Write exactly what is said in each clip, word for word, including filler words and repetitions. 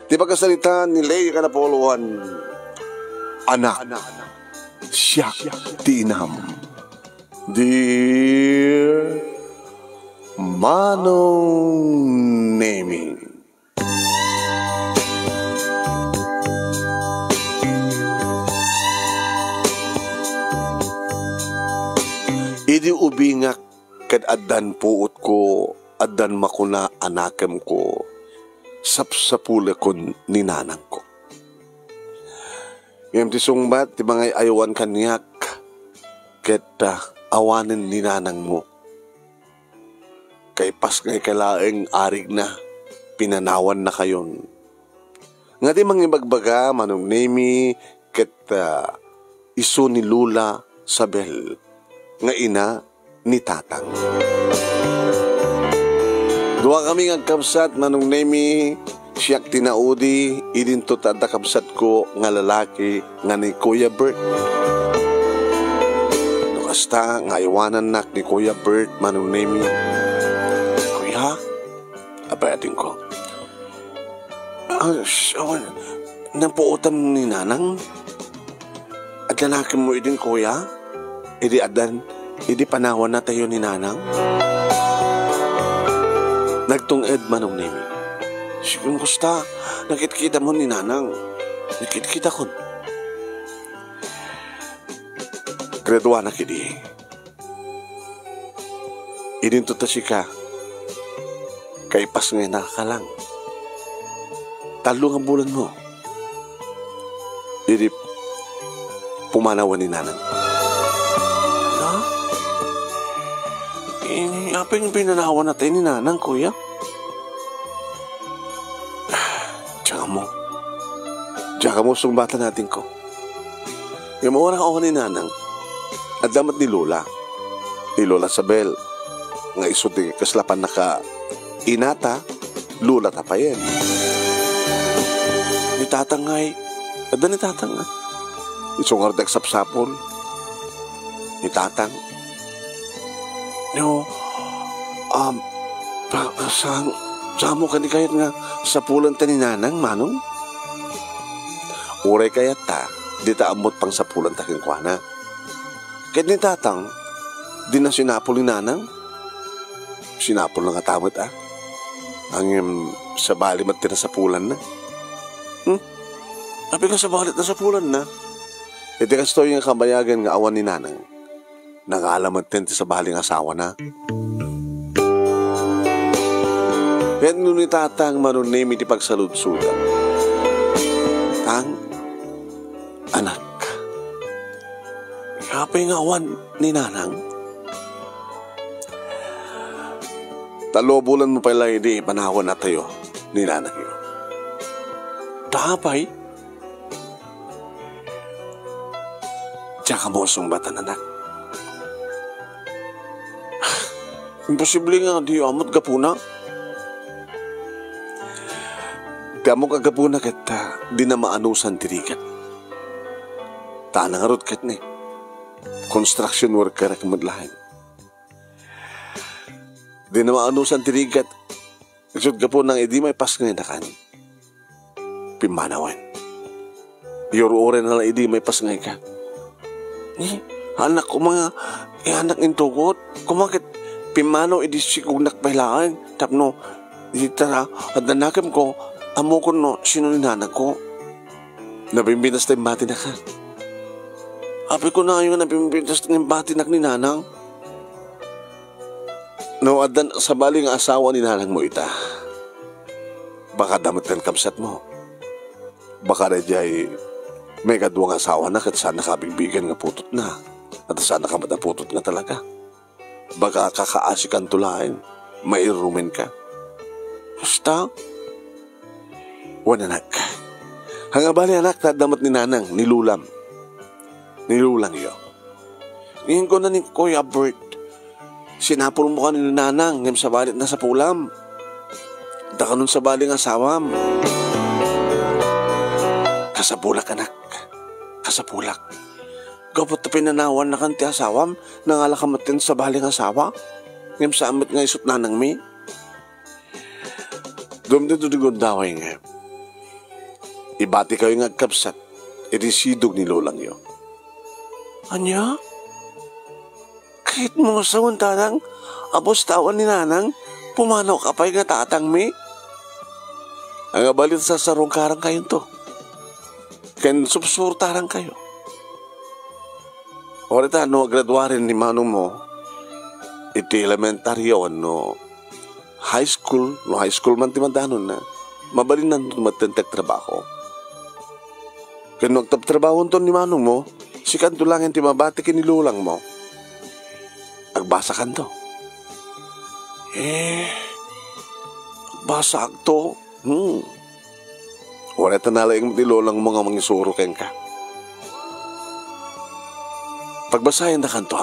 Ti pagkasarita ni Ley ken Apollo one, Anak, siak ti inam. Dear Manong Nemi. Idi ubingak ket addan puotko, addan makuna a nakemko, sapsapulekon ni nanangko. Ngem ti sungbat ti mangay-ayawan kaniak ket, ah, awanen ni nanangmo. Kaipasngayka laeng, arigna, pinanawannakayon. Nga di mangibagbaga, Manong Nemi, ket, ah, isu ni Lola Sabel nga ina ni Tatang. Duakami nga agkabsat, Manong Nemi, siak ti naudi, idinto ta adda kabsatko nga lalaki nga ni Kuya Bert. No kasta nga aywanannak ni Kuya Bert, Manong Nemi. Kuya, apay atingko. Ah, s-, awan, napuotam ni Nanang? Adda nakemmo idin, Kuya? Idi addan, idi panawannatayo ni Nanang? Nagtung-ed, Manong Nemi. Sigun kasta, nakitkitam ni Nanang. Nakitkitakon. Graduanak idi. Idinto ta sika, kaipasngaynaka lang. Tallo nga bulanmo. Idi pumanawan ni Nanang. Ha? Eh, apay nga pinanawannatay ni Nanang, Kuya? Diak ammo. Diak ammo, sungbatan natin ko. Ngem awan nga awan ni Nanang, adda met ni Lola. Ni Lola Sabel, nga isu ti kasla pannaka-inata, Lola ta payen. Ni Tatang ngay, adda ni Tatang, ah. Isu ngarud ti agsapsapul. Ni Tatang. No, um, pa-, saan, saan mo kani kayat nga sapulanta ni Nanang, Manong? Uray kayat ta, di ta ammot pangsapulanta kenkuana. Ket ni Tatang, di na sinapul ni Nanang. Sinapul na nga ta met, ah. Ngem sabali met ti nasapulanna. Hmm? Apay nga sabali ti nasapulanna? Iti kastoy nga kabayagan nga awan ni Nanang, nangala metten ti sabali nga asawana. Ket no ni Tatang, Manong Nemi, ti pagsaludsodan. Tang, anak, apay nga awan ni Nanang? Tallo bulan mo pay la idi panawannatayo ni Nanangyo. Ta apay? Diak ammo sungbatan, anak. Imposible nga di ammok gapuna. Di ammok gapuna ket, ah, di na maanusan ti rigat. Ta ngarud ket ni construction worker ak met laeng. Di na maanusan ti rigat. Isut' gapu nang idi maipasngaynakan, pimmanawen. Iyur-uray na lang idi maipasngayka. Eh, anak ko mga, eh, anak intugot. Kumakit pimmanaw idi sikugnak pay laeng. Tapno, idi tara, adda nakemko, ammokon no sino ni nanangko. Nabimbintas ta imbatinak, ha? Apay ko nayo nga nabimbintas ta imbatinak ni Nanang. No, addan sabali nga asawa ni nanangmo ita. Baka adda met ti kabsatmo. Baka daydiay maikadua nga asawana ket saan nakabigbigan nga putotna. Ket saan nakamat a putot nga talaga. Baka kakaasikanto laeng, mairumenka. Basta, wen anak. Haan nga bali, anak, ta adda met ni Nanang, ni Lulam. Ni Lulangyo. Ingon kuna ni Kuya Bert, sinapulmo kano ni Nanang, ngem sabali ti nasapulam. Adda kanon sabali nga asawam. Kasapulak, anak. Kasapulak. Gapu ta pinanawannakan ti asawam, nangalaka met ti sabali nga asawa. Ngem saan met nga isut' nanangmi. Dumteng ti gundaway nga. Ibatikayo nga agkabsat iti sidong ni lolangyo. Ania? Kayatmo nga sawen, tatang, a bustawan ni nanang, pumanawka pay nga tatangmi? Ania bali ta sarsarungkarankayo ken supsurtarankayo. Uray ta no agraduaren ni manongmo iti elementaryo wenno high school, no high school man ti madanonna, mabalinanto met ti agtrabaho. Ken no agtrabtrabahonto ni manongmo, sikanto laeng ti mabati ken ni lolangmo. Agbasakanto. Eh, agbasaakto. Hmm. Uray ta nalaing met ni lolangmo nga mangisuro kenka. Pagbasaendakanto.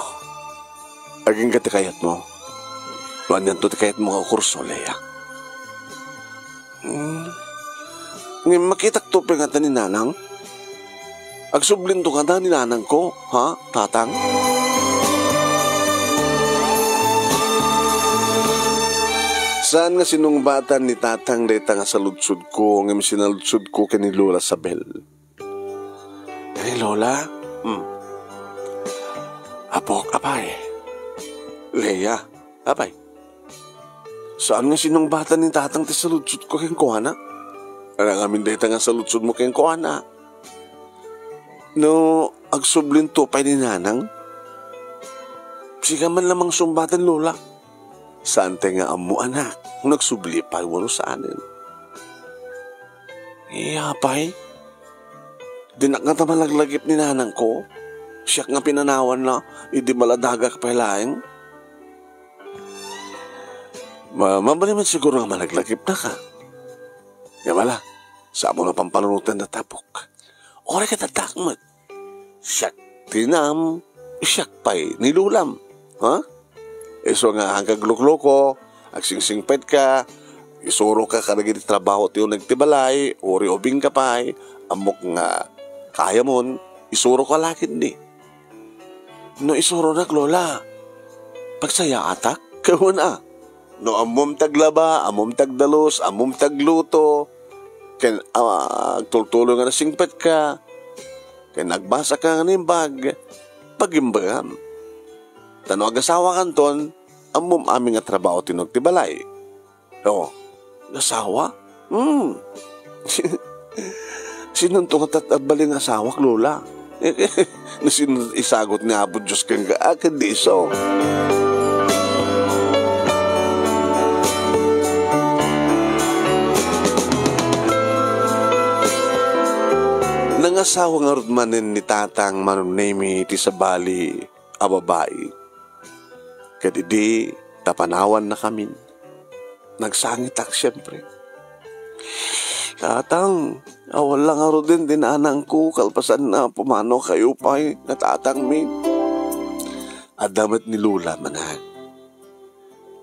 Agingga ti kayatmo. No anianto ti kayatmo nga kurso, Lea. Hmm. Ngem makitakto pay ngata ni nanang? Agsublinto ngata ni nanangko, ha, tatang? Saan nga sinungbatan ni tatang dayta nga saludsodko, ngem sinaludsodko ken ni Lola Sabel. Kay Lola? Hmm. Apok, apay. Lea, apay. Saan nga sinungbatan ni tatang ti saludsodko kenkuana? Ania ngamin dayta nga saludsodmo kenkuana? No agsublinto pay ni nanang? Sika man lamang sungbaten, Lola. Saan tay nga ammo, anak, no agsubli pay wenno saanen? Eh, apay? Dinak ngata malaglagip ni nanangko? Siak nga pinanawanna idi maladagak pay laeng? Ma-, mabalin met siguro nga malaglagipnaka. Ngem ala, saan mo nga pampanunoten dayta, apok. Uray ket addak met. Siak ti inam, siak pay ni lolam. Ha? Isu nga aglukloko, agsingsingpetka, isuroka kadagiti trabaho ti uneg ti balay, uray ubingka pay, ammok nga kayamon, isuroka la ketdi. No isuronak, Lola, pagsayaatak? Wen a. No ammom ti aglaba, ammom ti agdalus, ammom ti agluto, ken, ah, agtultuloy nga nasingpetka, ken agbasaka nga naimbag, pagimbagam. Ta no agasawakanton, ammom amin nga trabaho ti uneg ti balay. O, agasawa? Hmm. Sinonto nga tat-, balin nga asawak, Lola? No sino isagut ni Apo Dios kenka, a, ken di isu. Nangasawa ngarud manen ni Tatang Manong Nemi iti sabali a babai. Ket idi ta panawannakamin, nagsangitak siempre. Tatang, awan la ngaruden ti nanangko, kalpasanna, pumanawkayo pay nga tatangmi. Adda met ni Lola manen.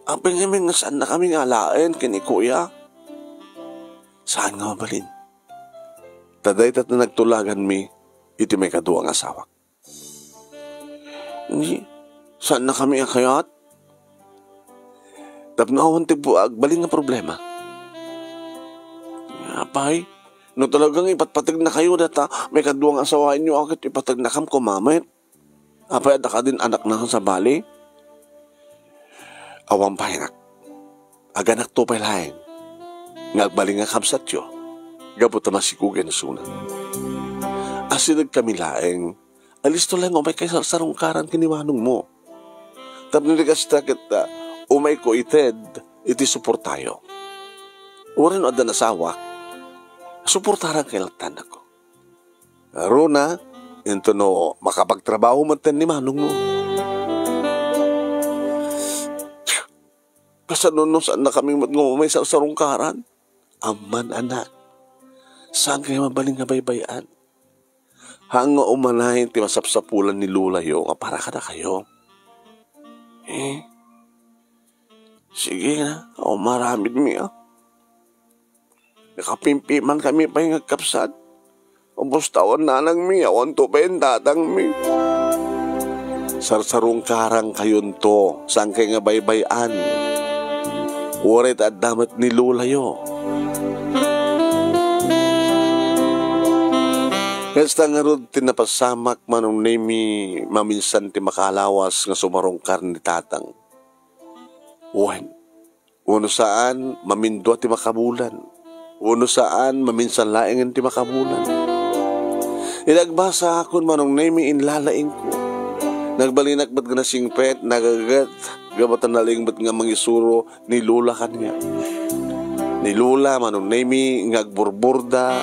Apay ngamin nga saannakami nga alaen ken ni Kuya? Saan nga mabalin? Ta dayta ti nagtulaganmi iti maikadua nga asawak. Ni, saannakami a kayat? Tapno awan ti agbalin nga problema. Apay, no talagang ipatpategnakayo dayta maikadua nga asawaenyo, a ket ipategnakam koma met. Apay, adda kadin anakna sa bali? Awan pay, nak. Aganakto pay laeng nga agbalin nga kabsatyo gapu ta masikog a nasuna. Asidegkami laeng a listo laeng nga umayka sarsarungkaran ken ni manongmo. Tapno di kasta ket, ah, umayko ited iti suportayo. Uray no adda nasawak, suportarankayo latta, anakko. Runa, intono makapagtrabaho metten ni manongmo. Kasano no saannakami met nga umay sarsarungkaran? Amman, anak, saankayo mabalin nga baybay-an? Haan nga umanay ti masapsapulan ni lolayo nga para kadakayo. Eh? Sige na, umaramidmi, a. Nakapimpimangkami pay nga agkabsat. Ubos ta awan nanangmi, awanto pay tatangmi. Sarsarungkarankayonto, saankayo nga baybay-an. Uray ta adda met ni lolayo. Kasta ngarud ti napasamak, Manong Nemi, maminsan ti makalawas nga sumarungkar ni Tatang. Wen, uno saan, mamindua ti makabulan. Uno saan, maminsan laengen ti makabulan. Iti agbasakon, Manong Nemi, inlalaingko. Nagbalinak met nga nasingpet, nagaget, gapu ta nalaing met nga mangisuro ni Lola kaniak. Ni Lola, Manong Nemi, nga agburburda,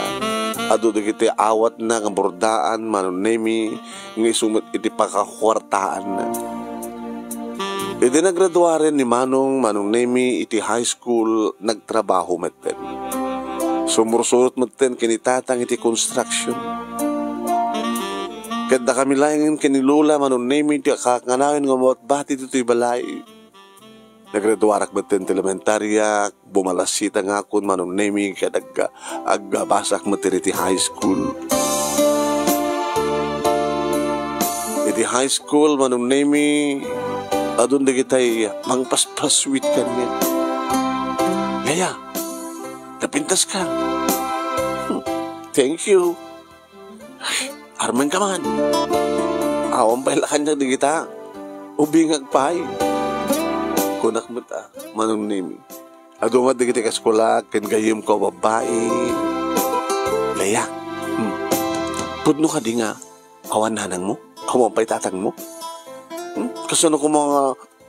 adu dagiti awatna nga burdaan, Manong Nemi, nga isu met iti pakakuartaanna. Idi nagraduaren ni Manong, Manong Nemi, iti high school, nagtrabaho metten. Sumursurot metten ken ni Tatang iti construction. Ket dakami laengen ken ni Lola, Manong Nemi, ti kakanayon nga mabatbati ditoy balay. Nagraduarak metten ti elementarya, bumalasita ngakon, Manong Nemi, ket ag-, agbabasak met iti high school. Iti high school, Manong Nemi, adun dagitay mangpaspaswit kaniak. Yaya, napintas ka. Hmm, thank you. Armen ka man. Awan pay la kaniak dagita. Ubingak pay. Kunak met a, Manong Nemi. Adu met dagiti kaeskuelak ken gayyemko a babbai. Leia. Hmm. Pudno kadi nga awan nanangmo? Awan pay tatangmo? Hmm? Kasano koma nga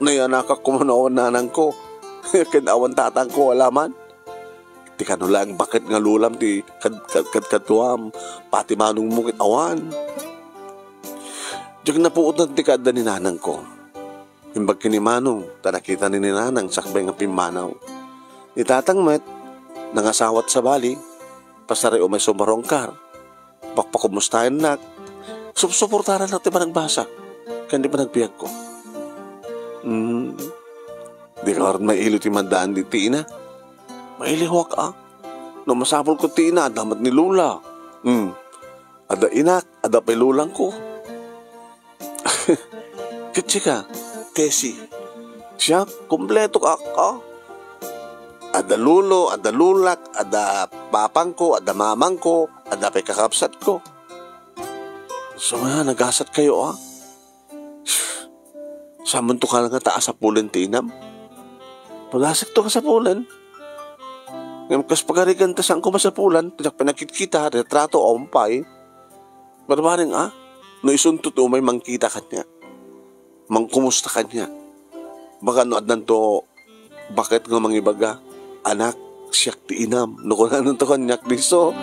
nayanakak koma no awan nanangko? Ken awan tatangko, wala man. Ti kano laeng baket nga lolam ti kad-, kad-, kad-, kaduam, pati manongmo ket awan. Diak napuotan ti kaadda ni nanangko. Imbag ken ni Manong, ta nakita ni, ni Nanang sakbay nga pimmanaw. Ni Tatang met, nangasawat sabali, pasaray umay sumarungkar. Pakpakumustaennak. Supsuportarannak ti panagbasak ken ti panagbiagko. Hmm. Dika ngarud mailo ti maddaan iti ina. Mailiwak a. No masapulko ti ina, adda met ni Lola. Hmm. Adda inak, adda pay lolangko. Ket sika, Tessie, siak, kumpletok ak, a? Adda lolo, adda lolak, adda papangko, adda mamangko, adda pay kakabsatko. Isu nga, nagasatkayo, a? Saanmonto kano ngata a sapulen ti inam? Pagasekto nga sapulen. Ngem kas pagarigan ta saanko masapulan, diak pay nakitkita, retrato, awan pay. Barbareng a, no isunto ti umay mangkita kaniak, mangkumusta kaniak. Baka no addanto baket nga mangibaga, "Anak, siak ti inam," no kunananto kaniak disso.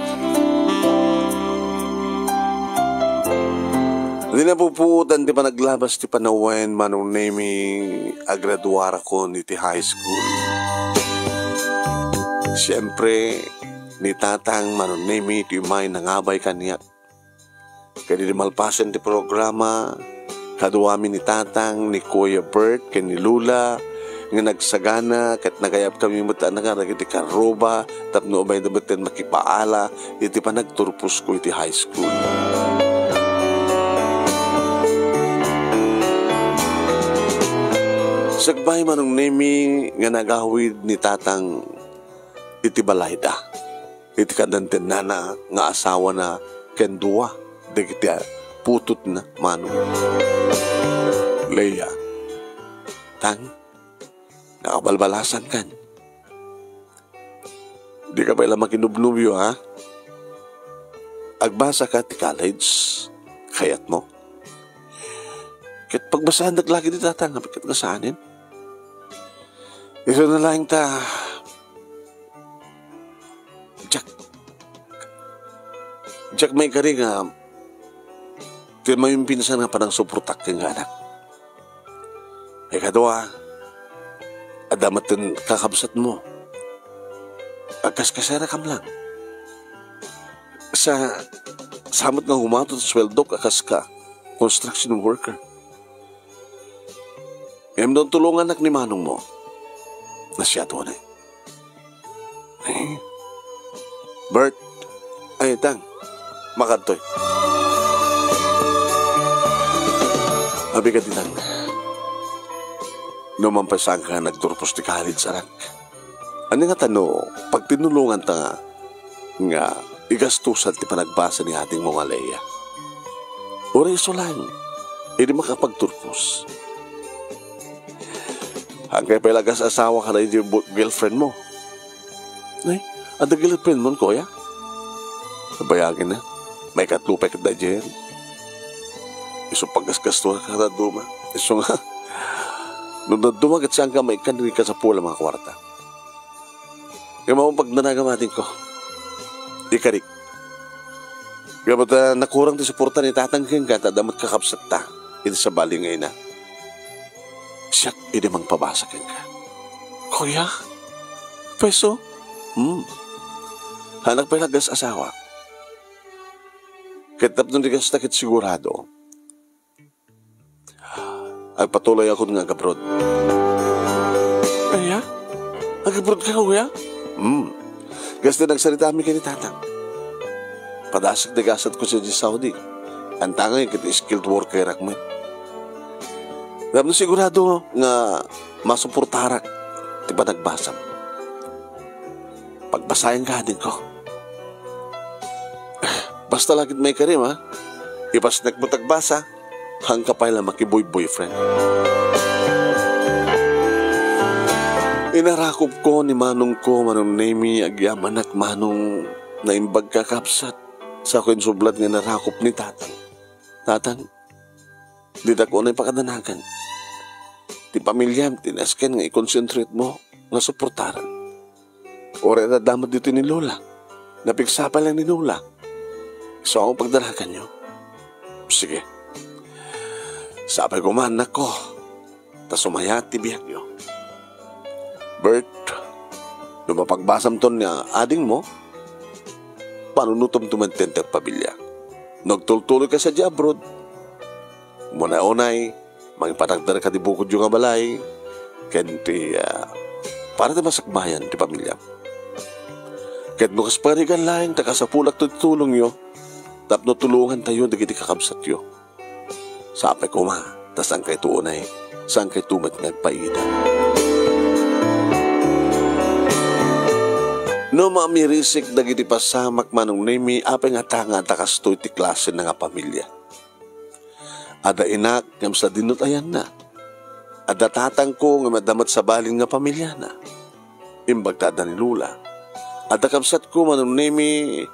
Di napupuotan ti panaglabas ti panawen, Manong Nemi, agraduarakon iti high school. Siempre, ni Tatang, Manong Nemi, ti umay nangabay kaniak. Ket idi malpasen ti programa, kaduami ni Tatang, ni Kuya Bert, ken ni Lola, nga nagsagana, ket nagayabkami met a nangan dagiti karruba tapno umayda metten makipaala iti panagturposko iti high school. Sakbay, Manong Nemi, nga nagawid ni Tatang iti balayda. Iti kadantennana nga asawana ken dua dagiti putotna, Manong. Leia, Tang, nakabalbalasankan. Dika pay la makinubnubio, ha? Agbasaka ti college. Kayatmo? Ket pagbasaandak lagi ni Tatang, apay ket nga saanen? Isu na laeng ta, Jack. Jack, maikari nga ti mayumpinsan nga panangsuportak ken nga anak. Ikadua, adda metten kakabsatmo. Agkaskasarakam lang. Sa, sa met nga humato ti sueldok a kas ka construction worker. Ngem no tulongannak ni manongmo, nasiato ni. Eh? Bert, ay, Tang, makadtoy. Abi ka di, Tang. No man pay saan ka nagturpos ti college, anak. Ania ngata no pagtinulongan ta nga, nga igastusan ti panagbasa ni adingmo nga Lea. Uray isu laeng, idi makapagturkos. Haankayo pay la agas-asawa kadagiti bu-, girlfriendmo. Ay, adda girlfriendmon, kuya? Nabayagen na. Maikatlo pay ket daydiay. Isu paggasgastoak kada duma. Isu nga, no dadduma ket saanka maikkan dagiti kasapulan a mga kuarta. Ngem awan pagdanagam, adingko. Ikarik. Ngem ta nakurang ti suporta ni tatang kenka, ta adda met kakabsatta iti sabali nga ina. Siak idi mangpabasa kenka. Kuya? Peso? Hmm. Haanak pay la agas-asawa. Ket tapno di kasta ket sigurado. Agpatuloyakon nga agabroad. Aya? Agabroad ka, kuya? Hmm. Kasta nagsaritami ken ni tatang. Padasek ti gasatko sadiay Saudi. Antangay ket skilled workerak met. Tapno sigurado nga masuportarak ti panagbasam. Pagbasaenka, adingko. Basta la ket maikarim, ha? Ipasnek met agbasa, haanka pay la makiboy-boyfriend. Inarakopko ni manongko, Manong Nemi, agyamanak, Manong, naimbag ka, kabsat. Sako insublat nga inarakop ni tatang. Tatang, ditak unay pakadanagan. Ti pamiliam ti nasken nga i-concentrate mo nga suportaran. Uray adda met ditoy ni Lola. Napigsa pay la ni Lola. Isu a pagdanaganyo. Sige. Sapay koma, annakko. Ta sumayat ti biagyo. Bert, no mapagbasamton ni adingmo, panunotem ti agpabilia. No agtultuloyka sadiay abroad, umuna-unay, mangipatakder ka ti bukodyo nga balay, ken ti, ah, para ti masakbayan ti pamiliam. Ket no kas parigan laeng ta kasapulak ti tulongyo, tapno tulongantayo dagiti kakabsatyo. Sapay koma, ta saankayto unay, saankayto met nga agpaida. No mamirisik dagiti pasamak, Manong Nemi, apay ngata nga adda kastoy ti klase na nga pamilia? Adda inak ngem sadino ti ayanna. Adda tatangko ngem adda met sabali nga pamiliana. Imbag ta adda ni Lola. Adda kabsatko, Manong Nemi,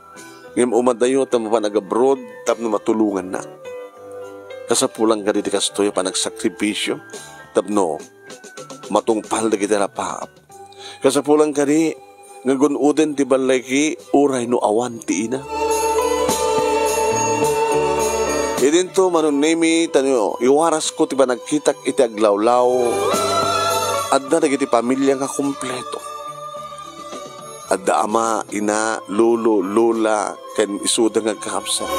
ngem umadayo ta mapan agabroad tapno matulongannak. Kasapulan kadi ti kastoy a panagsakripisio tapno matungpal dagiti rapaap. Kasapulan kadi nga gun-oden ti ballayki uray no awan ti ina. Idinto, Manong Nemi, ta no iwarasko ti panagkitak iti aglawlaw, adda dagiti pamilia nga kompleto. Adda ama, ina, lolo, lola, ken isuda nga agkakabsat.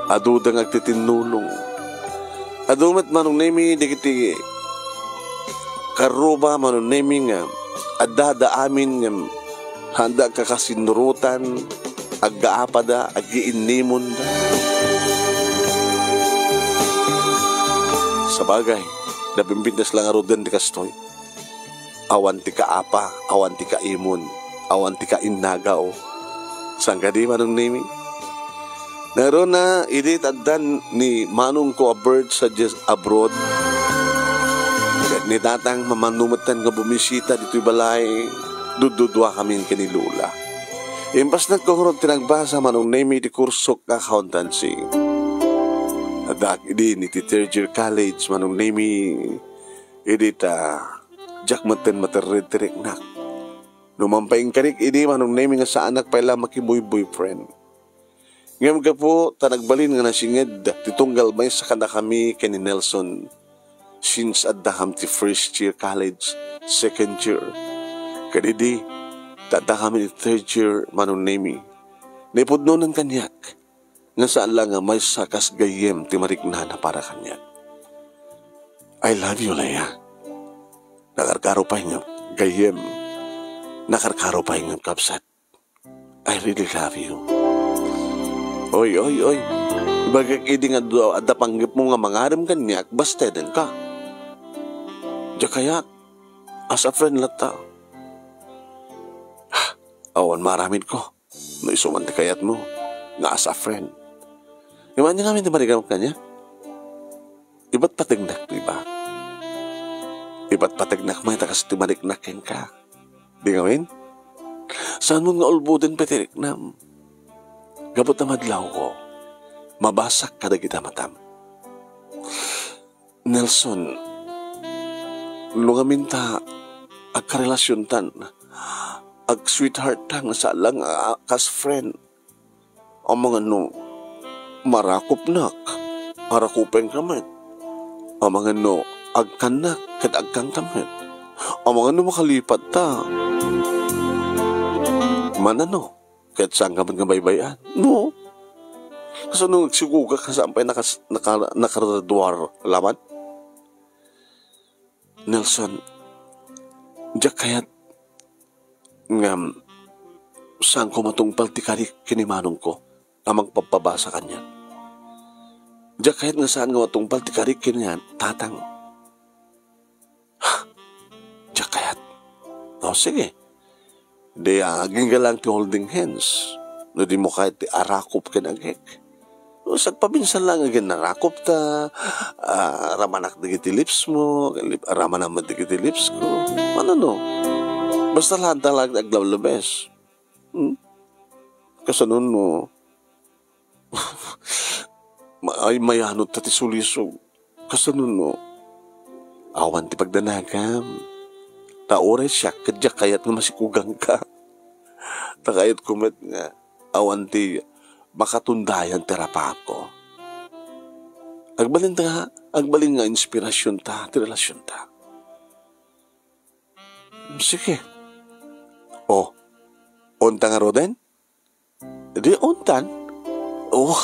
Aduda nga agtitinnulong. Adu met, Manong Nemi, dagiti karruba, Manong Nemi, nga adda-adda amin ngem haanda agkakasinnurotan, aggaapada, agiinnimonda. Sabagay, napimpintas la ngaruden ti kastoy. Awan ti kaapa, awan ti kaimon, awan ti kainnagaw. Saan kadi, Manong Nemi? Ngaruna, idi addan ni manongko a Bert sadiay abroad, ket ni tatang mamano metten nga bumisita ditoy balay, dududua kami ken ni Lola. Impasnekko ngarud ti nagbasa, Manong Nemi, ti kursok nga accountancy. Addaak idi iti third year college, Manong Nemi, idi ta diak metten materred ti riknak. No man pay inkarik idi, Manong Nemi, nga saanak pay la makiboy-boyfriend. Ngem gapu ta nagbalin nga nasinged ti tunggal maysa kadakami ken ni Nelson, since addakam ti first year college, second year, ket idi ta addakami ti third year, Manong Nemi, naipudnonan kaniak nga saan la nga maysa kas gayyem ti mariknana para kaniak. I love you, Lea. Nakarkaro pay nga gayyem. Nakarkaro pay nga kabsat. I really love you. Oy, oy, oy. Ibagak idi nga adda, adda panggepmo nga mangarem kaniak, bastedenka. Diak kayat. As a friend latta. Awan maaramidko. no isu man ti kayatmo nga as a friend. Ngem ania ngamin ti marigam kaniak? Ipatpategnak, di ba? Ipatpategnak met a kas ti mariknak kenka. Di ngamin? Saanmo nga ulboden pay ti riknam? Gapu ta madlawko, mabasak kadagiti matam. Nelson, no ngamin ta agkarelasiontan, ag-sweetheart ta nga saan lang a, kas friend. Amangan no marakupnak, arakupenka met. Amangan no agkannak, ket agkanka met. Amangan no makalipat ta. Manano, ket saanka met nga baybay-an? No? Kasano nga agsigugak nga saan pay nakas-, naka-, nakaraduar laman? Nelson, diak kayat ngem saanko matungpal ti karik ken ni manongko a mangpabpabasa kaniak. Diak kayat nga saan nga matungpal ti karik ken ni tatang. Diak kayat. O, sige. Di, ah, agingga lang ti holding hands. No dimo kayat ti arakup ken agek. O, sagpaminsan lang, agin arakup ta, ah, ramanak dagiti lips mo, lip-, ramanam met dagiti lips ko. Ano, no? Basta laanta lang ti aglablabes. Hmm? Kasano, no? Ma-, ay, mayanot ta ti sulisog. Kasano, no? Awan ti pagdanagam. Ta uray siak, ket diak kayat nga masikugangka. Ta kayatko met nga awan ti makatundayan ti rapaapko. Agbalin ta, agbalin nga inspirasionta ti relasionta. Sige. O, unta ngaruden? Di untan? O,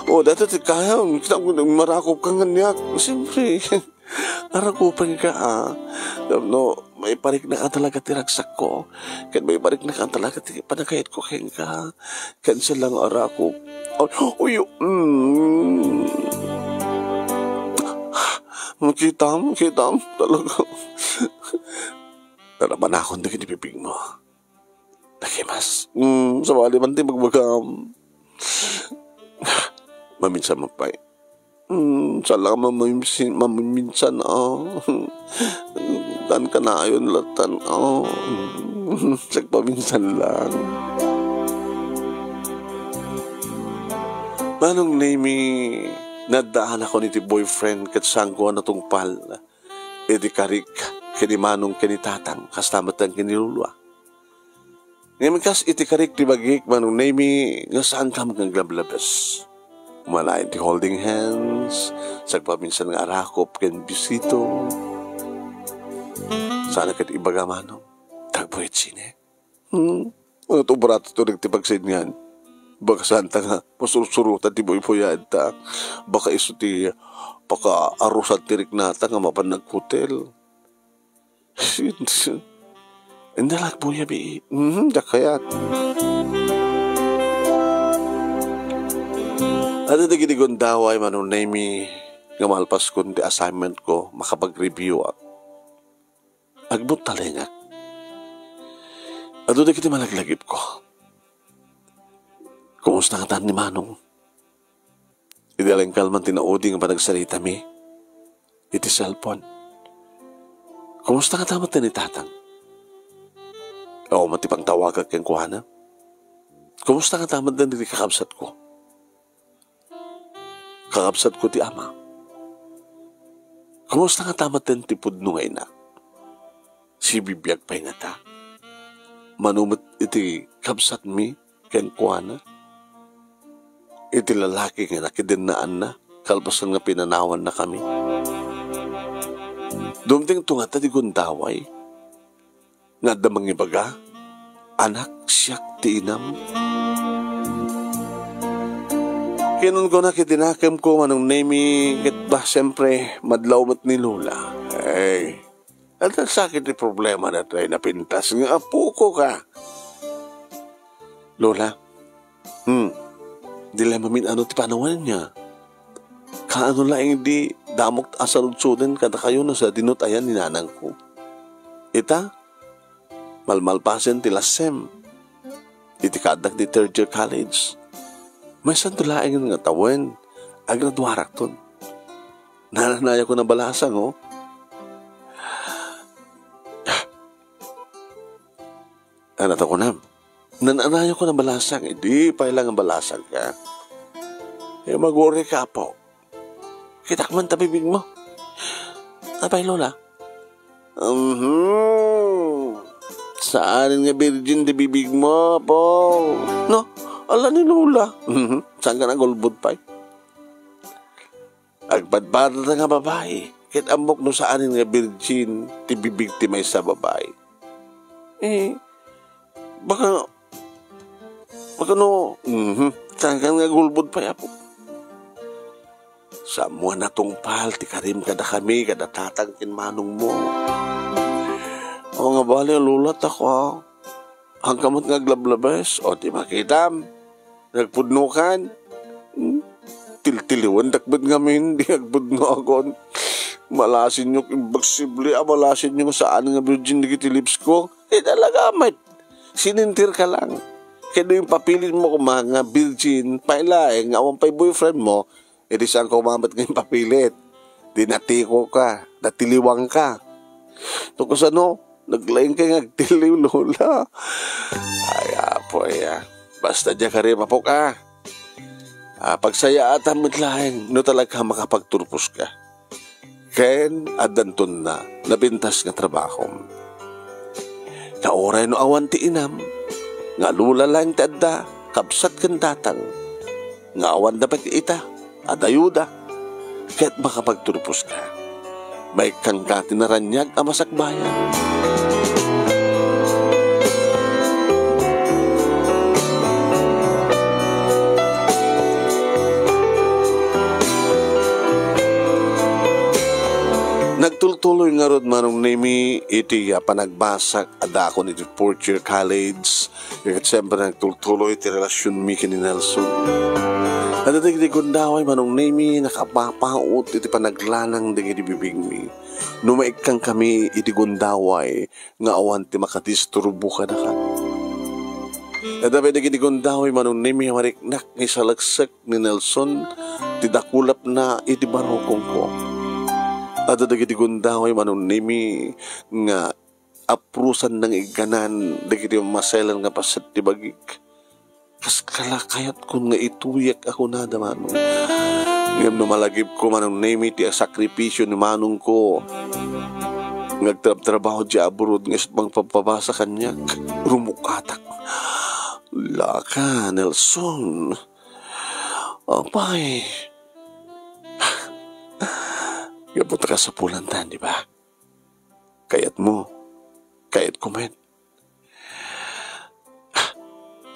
o, dayta ti kayam. Kita mo, marakop ka nganiak. Siyempre, arakupenka, a. No, maipariknaka talaga ti ragsakko. Ket maipariknaka talaga ti panagkayatko kenka. Ken saan lang arakop. O, uy, mm. Kitam, kitam, talaga. Naramanakon dagiti bibigmo. Nakimas. Mm, sabali man ti bagbagam. Maminsan man pay. Mm, saan lang mamimsi-, mamiminsan, a. Tan kanayon latan, a. Mm, sagpaminsan lang. Manong Nemi, naddaanakon iti boyfriend ket saanko a natungpal iti karik ken ni manong ken ni tatang, kasta met ken ni lolo. Ngem kas iti karik ti bagik, Manong Nemi, nga saanka met nga aglablabes. Umanayon ti holding hands, sagpaminsan nga arakup ken bisito. Saan ket ibaga, Manong, ta agbuyat sine? Hmm? Ano ti obrata to dagiti pagsidngan? Baka saanta nga masursurotan ti buybuyaenta. Baka isu ti pakaarusan ti riknata nga mapan naghotel. Inda la agbuya, bii. Mhm, diak kayat. Adda dagiti gundaway, Manong Nemi, nga malpaskon ti assignment ko, makapag-review ak. Agbuttalingak. Adu dagiti malaglagipko. Kumusta ngatan ni Manong? Idi alingkal man ti naudi nga panagsaritami iti cellphone. Kumusta ngata met ni Tatang? Awan met ti pangtawagak kenkuana. Kumusta ngata met dagiti kakabsatko? Kakabsatko ti ama. Kumusta ngata met ti pudno nga ina? Sibibiag pay ngata? Mano met iti kabsatmi kenkuana? Iti lalaki nga nakidennaanna, kalpasan nga pinanawannakami. Dumtengto ngata ti gundaway nga adda mangibaga, "Anak, siak ti inam." Kinunkuna iti nakemko, Manong Nemi, ket ba, siyempre, madlaw met ni Lola. Ay, adda sakit ti problema daytoy napintas nga apoko ka. Lola, hmm, di la mamin-ano ti panawanna. Kaano laeng di damok a saludsoden kadakayo no sadino ti ayan ni nanangko. Ita, malmalpasen ti lassem. iti kaaddak ti third year college. Maysanto laengen nga tawen, agraduarakton. Nananayakon a balasang, oh. Ano to kunam? Nananayakon a balasang, idi pay lang a balasang ka. Eh, magurika, Apo. Kitak man ta bibigmo. Apay, Lola? Mhm. Saanen nga virgin ti bibigmo, Apo. No, ala ni Lola. Mhm. Saan ka nagulbod pay? Agpadpadata nga babai, ket ammok no saanen nga virgin ti bibig ti maysa a babai. Eh, baka, baka no, mhm, saan ka nagulbod pay, Apo? Saan mo a natungpal ti karim kadakami, kada tatang ken manongmo? O nga bali, Lola, ta ko, ah. Agkamot nga aglablabes, o, ti makitam. Nagpudnokan. Hmm? Tiltiliwendak met ngamin, di agpudnokon. Malasinyo, imposible a malasinyo nga saan nga virgin dagiti lips ko. Di talaga met. Sinintir ka lang. Kaya no impapilit mo koma nga virgin, pay laeng nga awan pay boyfriend mo, idi saan ka umamat nga impapilit. Di natiko ka, natiliwang ka. To kasano, naglaing ka nga agtiliw, Lola. Ay, apo, ya. Basta diak karim, Apok, ah. Ah, pagsayaatam met laeng, no talaga makapagturpos ka. Ken addanton na napintas nga trabahom. Ta uray no awan ti inam, nga Lola laeng ti adda, kabsat ken tatang, nga awan da pay ita, adda ayuda, ket makapagturpos ka. Maikkan ka ti naraniag a masakbayan. Nagtultuloy ngarud, Manong Nemi, iti, ah, panagbasak a dakon iti fourth year college. Ket siyempre, nagtultuloy ti relasionmi ken ni Nelson. Adda dagiti gundaway, Manong Nemi, nakapapaut iti panaglanang dagiti bibigmi. No maikkan kami iti gundaway, nga awan ti makadisturbo kadakami. Adda pay dagiti gundaway, Manong Nemi, a mariknak nga isaleksek ni Nelson ti dakulapna iti barukongko. Adda dagiti gundaway, Manong Nemi, nga aprusan nga igganan dagiti maselan nga paset ti bagik. Kas kala kayatkon nga ituyak a kunada, Manong. Ngem no malagipko, Manong Nemi, ti sakripisio ni manongko nga agtrabtrabaho diay abroad nga isu ti mangpabpabasa kaniak, rumukatak. Laka, Nelson. Apay. Gapu ta kasapulantan, di ba? Kayatmo. Kayatko met. Ah,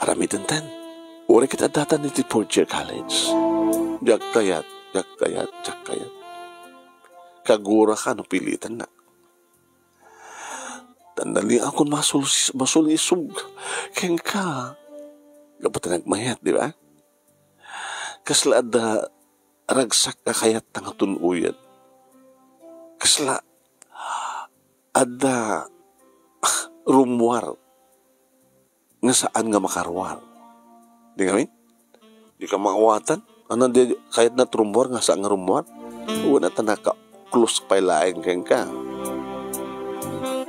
aramidentan. Uray ket addatan iti fourth year college. Diak kayat, diak kayat, diak kayat. Kaguraka no pilitannak. Tandaliakon masulis-, masulisog kenka. Gapu ta nagmayat, di ba? Kasla adda ragsak a kayatta nga tun-oyen. Kasla adda rummuar nga saan nga makaruar. Di kami? Di ka maawatan? Ano, di kayatna rummuar nga saan nga rummuar? Wen, ta naka-close pay laeng kenka.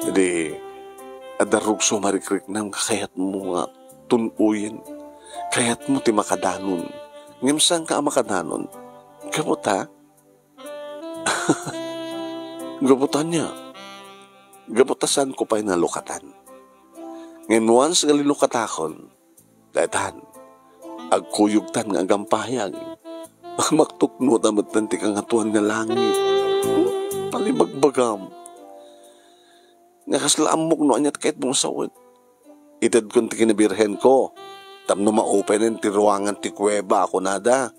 Di, adda rugso a marikriknam nga kayatmo nga tun-oyen. Kayatmo ti makadanon. Ngem saanka a makadanon? Gapu ta, gapu ta ania? Gapu ta saanko pay nalukatan. Ngem once nga lilukatakon, daytan, agkuyogtan nga agampayag. Maktuknota metten ti Kangatoan nga Langit. Palibagbagam. Nga kasla ammok no ania ti kayatmo nga sawen. Itedkon ti kinabirhenko tapno maopenen ti ruangan ti kuweba a kunada,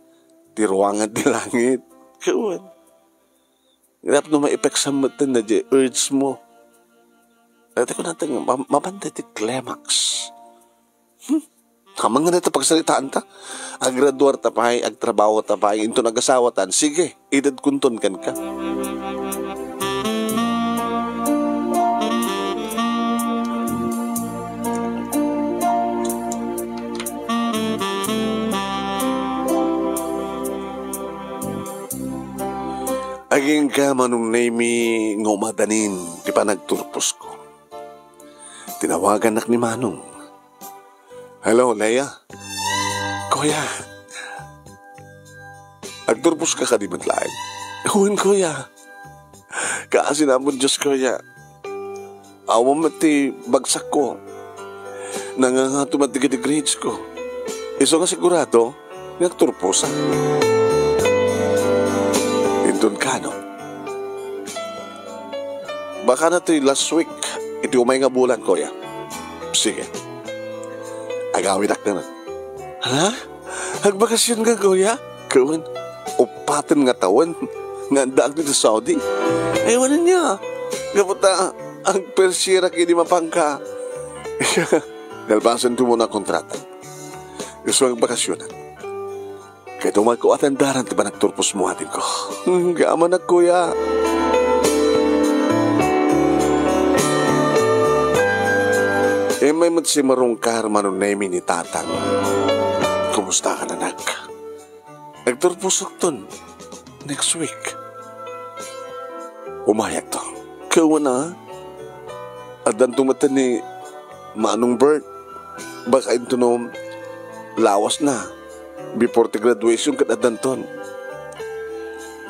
ti ruangan ti langit. Kawan. Tapno maipeksan metten daydiay urge mo. Dati ko natin, ma-, mabanda ti climax. Hmm? Amangan ita pagsaritaanta. Aggraduar ta pay, agtrabaho ta pay, inton agasawatan, sige, itedkonton kenka. Agingga, Manong Nemy, nga umadanin ti panagturposko. Tinawagannak ni Manong. "Hello, Lea." "Kuya, agturposka kadi met laeng?" "Wen, kuya. Kaasi namun Dios, kuya. Awan met ti bagsakko. Nangangato met dagiti grades ko. Isu nga sigurado nga agturposak." Inton kano, "Baka na toy last week iti umay nga bulan, kuya." "Sige. Agawidak na." "Hala? Agbakasionka, kuya?" "Wen, uppaten nga tawen nga addaak ditoy Saudi. Ay, wen ania, gapu ta agpersierak idi mapanka. Nalpasen ko muna a kontrata. Isu nga agbakasionak. Kay tumakko atendaran ti panagturpos mo, adingko." "Hmm, gamanak, kuya." Immay met simmarungkar, Manong Nemy, ni Tatang. "Kumusta ka, anak?" "Agturposakton next week. Umayakto." "Wen a, addanto met ni Manong Bert. Baka intono lawasna before ti graduation ket addanton."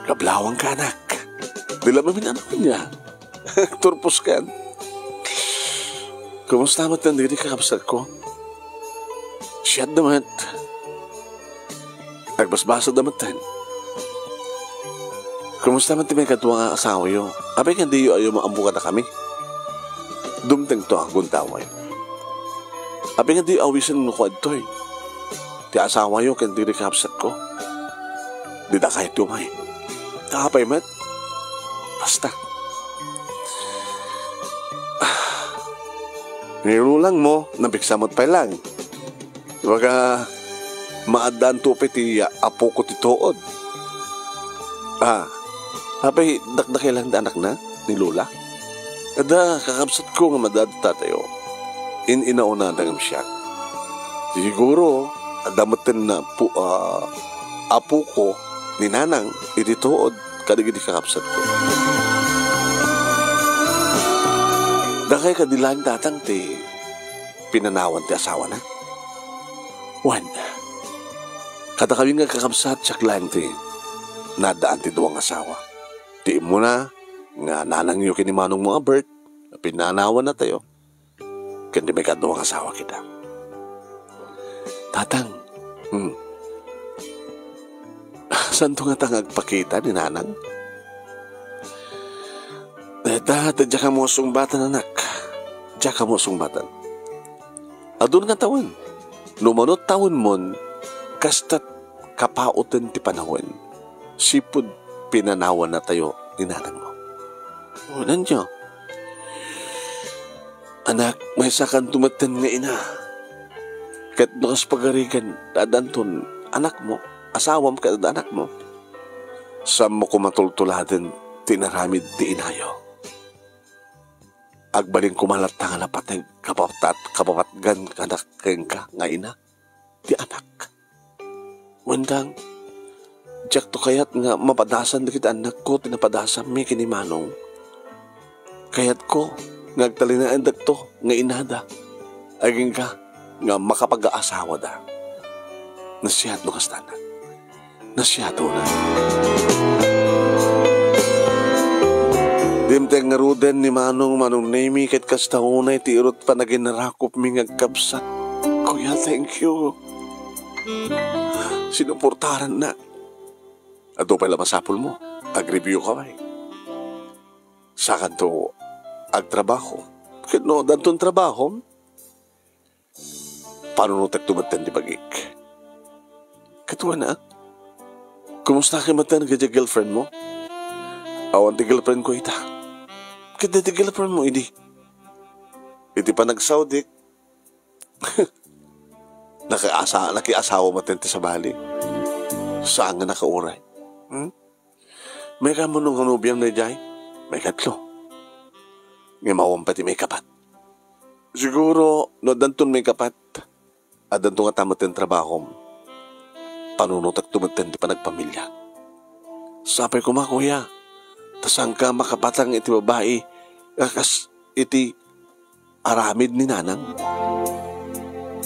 "Kablawanka, anak. Di la mamin-ano ania. Agturposkan." "Kumusta met dagiti kakabsatko?" "Siatda met. Agbasbasolda metten. Kumusta met ti maikadua nga asawayo? Apay nga diyo ayo maammo kadakami? Dumtengto a gundaway. Apay nga diyo awisen no kuadtoy ti asawayo ken dagiti kakabsatko? Dida kayat ti umay. Apay met? Basta." "Ni Lolang mo, napigsa met pay laeng. Baka maaddaanto pay ti apoko ti tuod." "Ah, apay dakdakkel laeng ti anakna ni Lola?" "Adda kakabsatko nga madadtatayo. In-inaunada ngem siak. Siguro, adda metten na pu-, ah, apoko ni Nanang iti tuod kadagiti kakabsatko." "Dakay kadi laeng, Tatang, ti pinanawan ti asawana?" "Wen, kadakami nga kakabsat, siak laeng ti naaddaan ti dua nga asawa. Ti immuna nga nanangyo ken ni manongmo a Bert, pinanawannatayo, ken ti maikadua nga asawa kita." "Tatang, hmm, saanto ngata nga agpakita ni Nanang?" "Dayta, ta diak ammo sungbatan, anak. Diak ammo sungbatan. Adun nga tawen. No umano tawenmon, kasta't kapauten ti panawen. Sipud pinanawannatayo ni nanangmo." "Wen ania? Anak, maysakanto metten nga ina. Ket no kas pagarigan, addanton anakmo, asawam ket adda anakmo. Saanmo koma tultuladen ti inaramid ti inayo. Agbalin koma latta nga napateg, kapapat-, kapapatgan kanak kenka nga ina ti anak. Wen, Tang, diakto kayat nga mapadasan dagiti annakko ti napadasanmi ken ni Manong. Kayatko nga agtalinaendakto nga inada, agingga nga makapagaasawada. Nasayaat no kasta, anak. Nasayaat unay." Dimteng ngaruden ni Manong, Manong Nemy, ket kasta unay ti irut panaginarakupmi nga agkabsat. Kuya, thank you. Sinuportarannak. Adu pay la masapulmo. Agribio ka pay. Sakanto agtrabaho. Ket no addanton trabaho, panunotekto metten ti bagik. Ket wen a, kumusta ka metten iti girlfriend mo? Awan ti girlfriend ko ita. Ket iti girlfriend mo idi? Iti panagsaodik, nakaasa-, nakiasawa metten ti sabali. Saan nga nakauray. Hmm? Maikano nga nobiam daydiay? Maikatlo. Ngem awan pay ti maikapat. Siguro, no addanton maikapat, addanto ngata metten trabahom. Panunotekto metten ti panagpamiliak. Sapay koma, kuya. Ta saanka makapatang iti babai nga kas iti aramid ni nanang?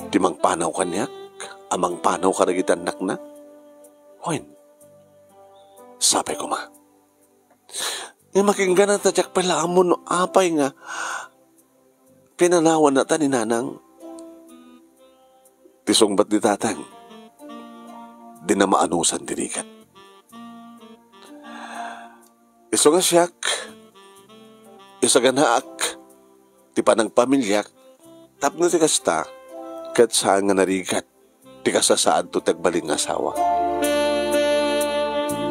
Ti mangpanaw kaniak a mangpanaw kadagiti annakna? Wen, sapay koma. Nga makinggana ta diak pay la ammo no apay nga pinanawanna ta ni nanang. Ti sungbat ni tatang, dina maanusan ti rigat. Isu nga siak, isaganaak ti panagpamiliak tapno ti kasta, ket saan nga narigat ti kasasaadto ti agbalin nga asawa.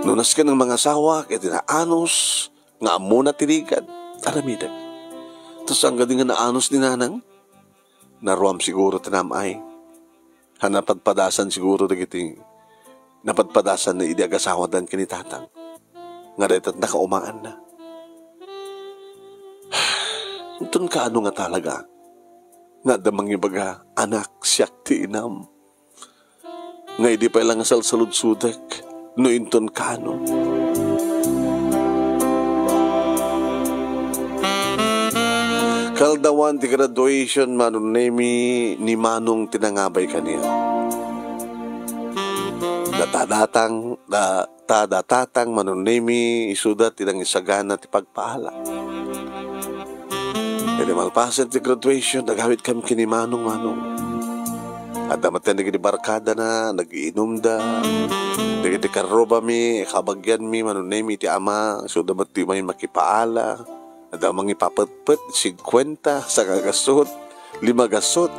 No nasken nga mangasawa ket naanus nga ammona ti rigat, aramidek. Ta saan kadi nga naanus ni nanang? Naruam siguro ti nam-ay. Ha napadpadasan siguro dagiti napadpadasan na idi agasawadan ken ni tatang. Nga dayta nakaumaanna. Inton kaano nga talaga nga adda mangibaga, "Anak, siak ti inam." Nga idi pay la nga salsaludsodek no inton kaano. Kaldawan ti graduation, Manong Nemi, ni Manong ti nangabay kaniak. Datadatang, da, ta datatang, Manong Nemi, isuda ti nangisagana ti pagpaala. Idi malpasen ti graduation, nagawidkami ken ni Manong, Manong. Adda met dagiti barkadana, nag-iinumda. Dagiti karrubami, kabagianmi, Manong Nemi, ti ama, isuda met ti umay makipaala. Adda mangipapetpet, singkuenta, sangagasut, limagasut,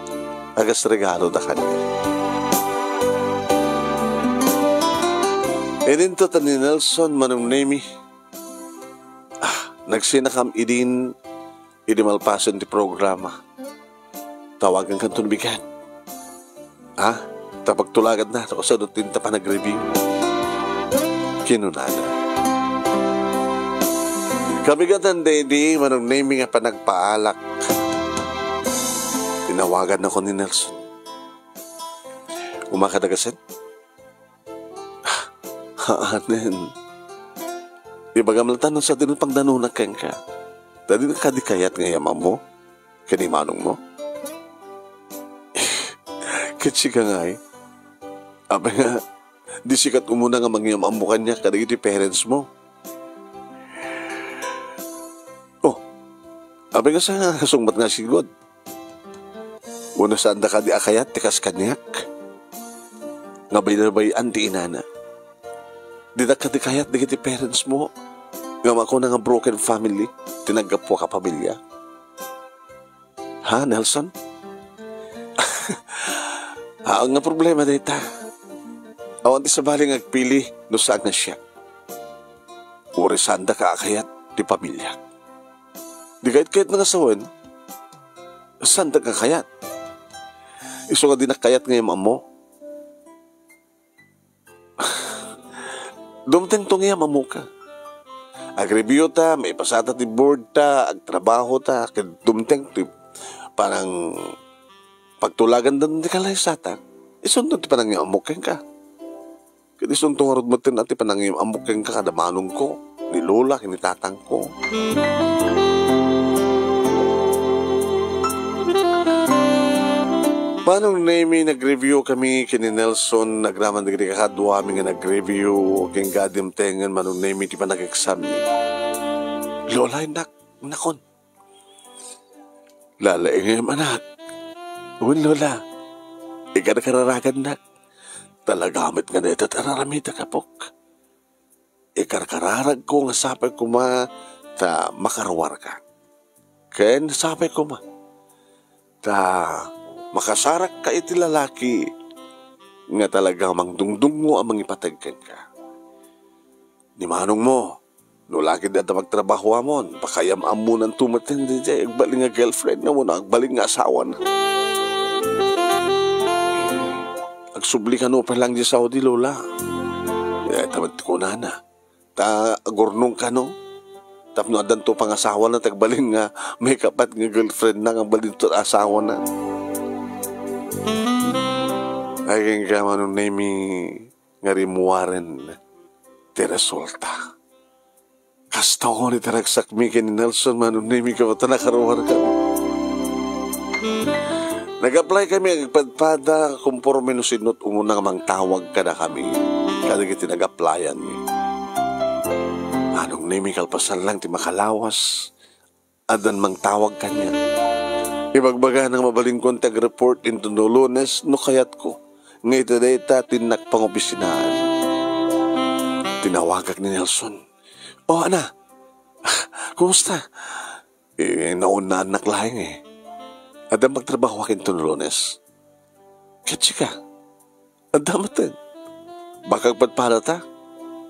agasregaluda kaniak. Idinto ta ni Nelson, Manong Nemi. Ah, nagsinakam idin, idi malpasen ti programa. Tawagankanto ni bigat. Ah, ta pagtulaganna, ta kasano ti inta panag-review. Kinunana. Kabigatan daydi, Manong Nemi, nga panagpaalak. Tinawagannako ni Nelson. Umakada kasin? Haanen. Ibagam latta no sadino pagdanona kenka. Ta dina kadi kayat nga iyam-ammo ken ni manongmo? Ket sika ngay, apay nga, di sikat umuna nga mangiyam-ammo kaniak kadagiti parents mo? Oh, apay nga sa kasungbat nga sigud? Wenno saanda kadi a kayat ti kas kaniak? Nga baybay-an ti inana. Dida kadi kayat dagiti parents mo nga makuna nga broken family ti naggapuak a pamilya? Ha, Nelson? Haan nga problema dayta. Awan ti sabali nga agpili no saan nga siak. Uray saanda ka a kayat ti pamilya. Di kayat-kayat nga sawen, saanda nga kayat. Isu nga dinak kayat nga iyam-ammo. Dumteng to nga iyam-ammoka. Agreview ta, maipasata ti board ta, agtrabaho ta, ket dumteng ti panang pagtulagan da ti kalaysata. Isunto ti panangiyam-ammok kenka. Ket isunto ngarud met ti panangiyam-ammok kenka kada manongko, ni lola, ken ni tatangko. Manong Nemi, nag-review kami ken ni Nelson, agraman dagiti kakaduami nga nag-review, ken gadimtengen Manong Nemi ti panag-exam-mi. Lola, innak, nakon. Lalaingem, anak. Wen, Lola. Ikarkararagannak. Talaga met nga dayta ti ar-aramidak, apok. Ikarkararagko nga sapay koma ta makaruarka. Ken sapay koma ta makasarakka iti lalaki nga talaga mangdungdungngo a mangipateg kenka. Ni manongmo, no la ket adda pagtrabahoamon, pakaiyam-ammonanto met daydiay agbalin nga girlfriend na wenno agbalin nga asawana. Agsubli kano pay lang di Saudi, Lola. Dayta met ti kunana. Ta agurnong kano. Tapno addanto pangasawana, ti agbalin nga maikapat nga girlfriend na, nga agbalinto asawana. Ay, kenka, Manong Nemi, nga rimmuaren ti resulta. Kasta iti ragsakmi ken ni Nelson, Manong Nemi, ket nakaruarkami. Nag-apply kami agpadpada, konforme no sino't umuna nga mangtawag kadakami, kadagiti nag-applyan mi. Manong Nemi, kalpasan lang ti makalawas, addan mangtawag kaniak. Ibagbagana nga mabalinkon ti agreport intono Lunes no kayatko nga iti dayta ti innak pangopisinaan. Tinawagak ni Nelson. "O, ana, kumusta?" "Eh, naunnaannak laeng, eh. Addan pagtrabahoak intono Lunes." "Ket sika?" "Adda metten. Baka agpadpadata?"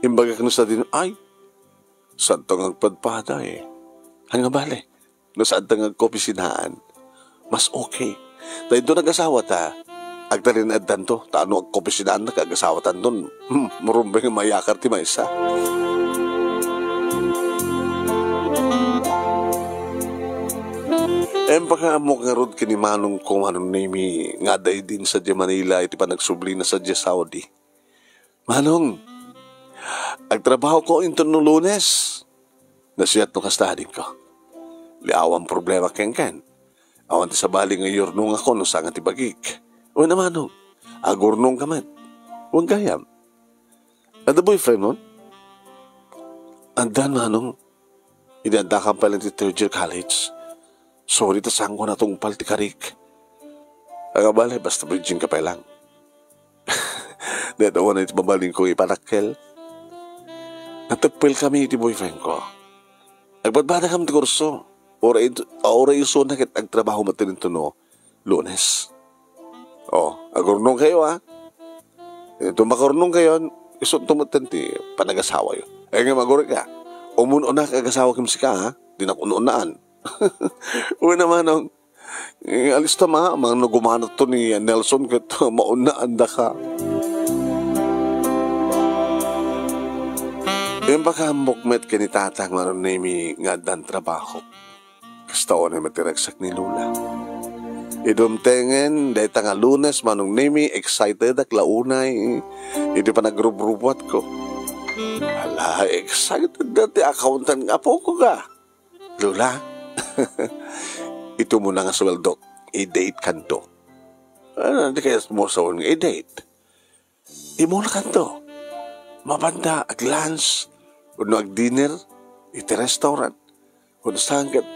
Imbagak no sadino, "Ay, saanta nga agpadpada, eh." "Ania bale, no saanta nga agkopisinaan, mas okay. Ta intono agasawata, agtalinaedtanto, ta no agkopisinaannak, agasawatanton, hmm, marumbeng nga mayakar ti maysa." Empaka ammok ngarud ken ni manongko, Manong Nemi, nga adda idin sadiay Manila iti panagsublina sadiay Saudi. "Manong, agtrabahoko intono Lunes." "Nasayaat no kasta, adingko. Awan problema kenka. Awan ti sabali nga iyurnongakon no saan ti bagik." "Wen a, manong, agurnongka met. Wen gayam, adda boyfriendmon?" "Addan, manong. Idi addakam pay lang ti third year college. Sorry ta saanko natungpal ti karik." "Ania bale, basta bridgingka pay lang." Dayta wen iti mabalinko ipanakkel. Nateppelkami iti boyfriendko. Agpadpadakam ti kurso. Uray, uray isuna ket agtrabaho metten intono Lunes. "O, agurnongkayo, a. Inton makaurnongkayon, isunto metten ti panagasawayo. Ay nga, agurayka. Umun-unak agasawa ken sika, a. Dinak un-unaan." "Wen a, manong. Eh, alista, ma, mano gumanato ni Nelson ket maunnaandaka." Impakaammok met ken ni tatang, Manong Nemi, nga addan trabaho. Kasta unay met ti ragsak ni Lola. Idumtengen dayta nga Lunes, Manong Nemi, excitedak la unay iti panagrubrubuatko. Ala, excited da ti accountant nga apoko, ga. "Lola, iti umuna nga suweldok, i-date kanto." "Ano, di kayat mo sawen nga i-date?" "Imuna kanto. Mapanda ag-lunch, wenno ag-dinner iti restaurant. Wenno saan ket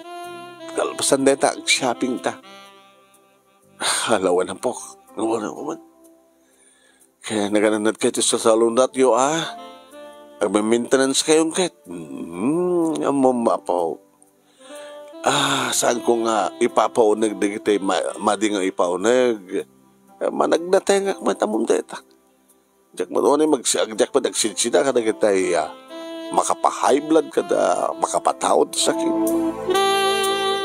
kalpasan dayta, ag-shopping ta." "Ala, wen, apok. Wen, wen. Kaya nagananat kayo ti sasalunatyo, a. Agme-maintenance kayon ket." "Hmm, ammom, apok. A, saanko nga ipapauneg dagiti ma-, madi nga ipauneg. Managdatengak met, ammom dayta. Diak met unay magsi-, diak met agsidsida kadagiti, a, makapa-high blood kada makapataud ti sakit.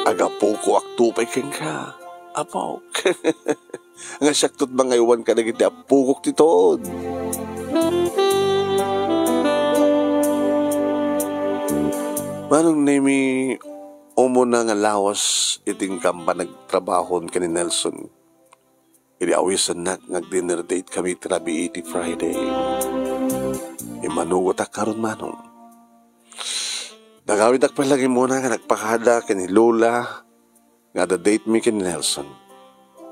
Agapukoakto pay kenka, apok. Nga siakto ti mangaywan kadagiti appokok ti tuod." Manong Nemi, umuna nga lawas iti inkam panagtrabahon ken ni Nelson, idi awisennak nga ag-dinner date kami ti rabii ti Friday. Immanugotak ngarud, manong. Nagawidak pay la imuna nga nagpakada ken ni Lola nga adda date mi ken ni Nelson.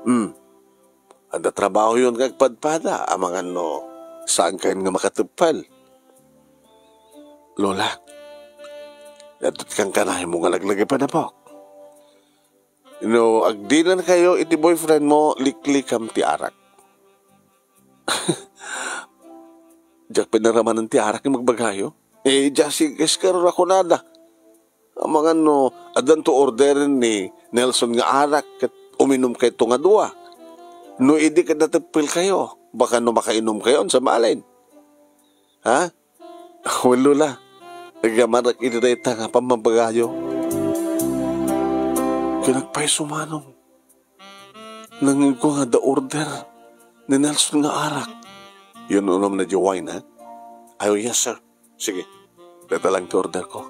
"Hmm. Adda trabahoyon nga agpadpada, amangan no saankayon nga makateppel." "Lola, adda ti kankanayon mo nga laglagipen, apok. No ag-dinner kayo iti boyfriend mo, liklikam ti arak." "Diak pinaramanen ti arak nga ibagbagayo. Eh, just in case, karo rakunada. Amangan no addanto orderen ni Nelson nga arak ket uminumkayto nga dua. No idi ket nateppelkayo, baka no makainomkayon sa malin. Ha?" "Wen, Lola, agyamanak iti dayta nga pammabagayo." Ket nagpayso, manong. Nangngegko nga adda order ni Nelson nga arak. "Yun unom na di wine, ha?" "Ay, oh, yes, sir. Sige. Dayta lang ti order ko.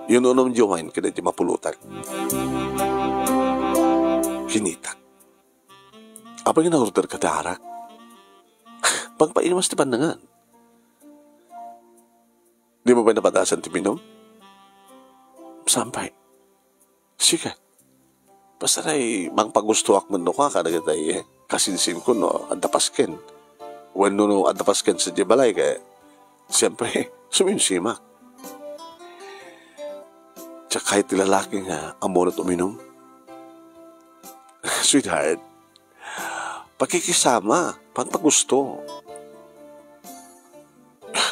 Yun unom di wine, kada di mapulutan." Kinitak. "Apay nga na-order ka ti arak? Pagpaimas ti pannangan. Di mo pay napadasan ti minum?" Saan pay? Sika. Basta tay mangpagustoak met no kua kadagitay, eh, kasinsinko no adda pasken. Wenno no adda pasken sadiay balay, ket, siyempre, suminsimak. Diak kayat ti lalaki nga ammoenna uminum. Sweetheart, pakikisama, pangpagusto.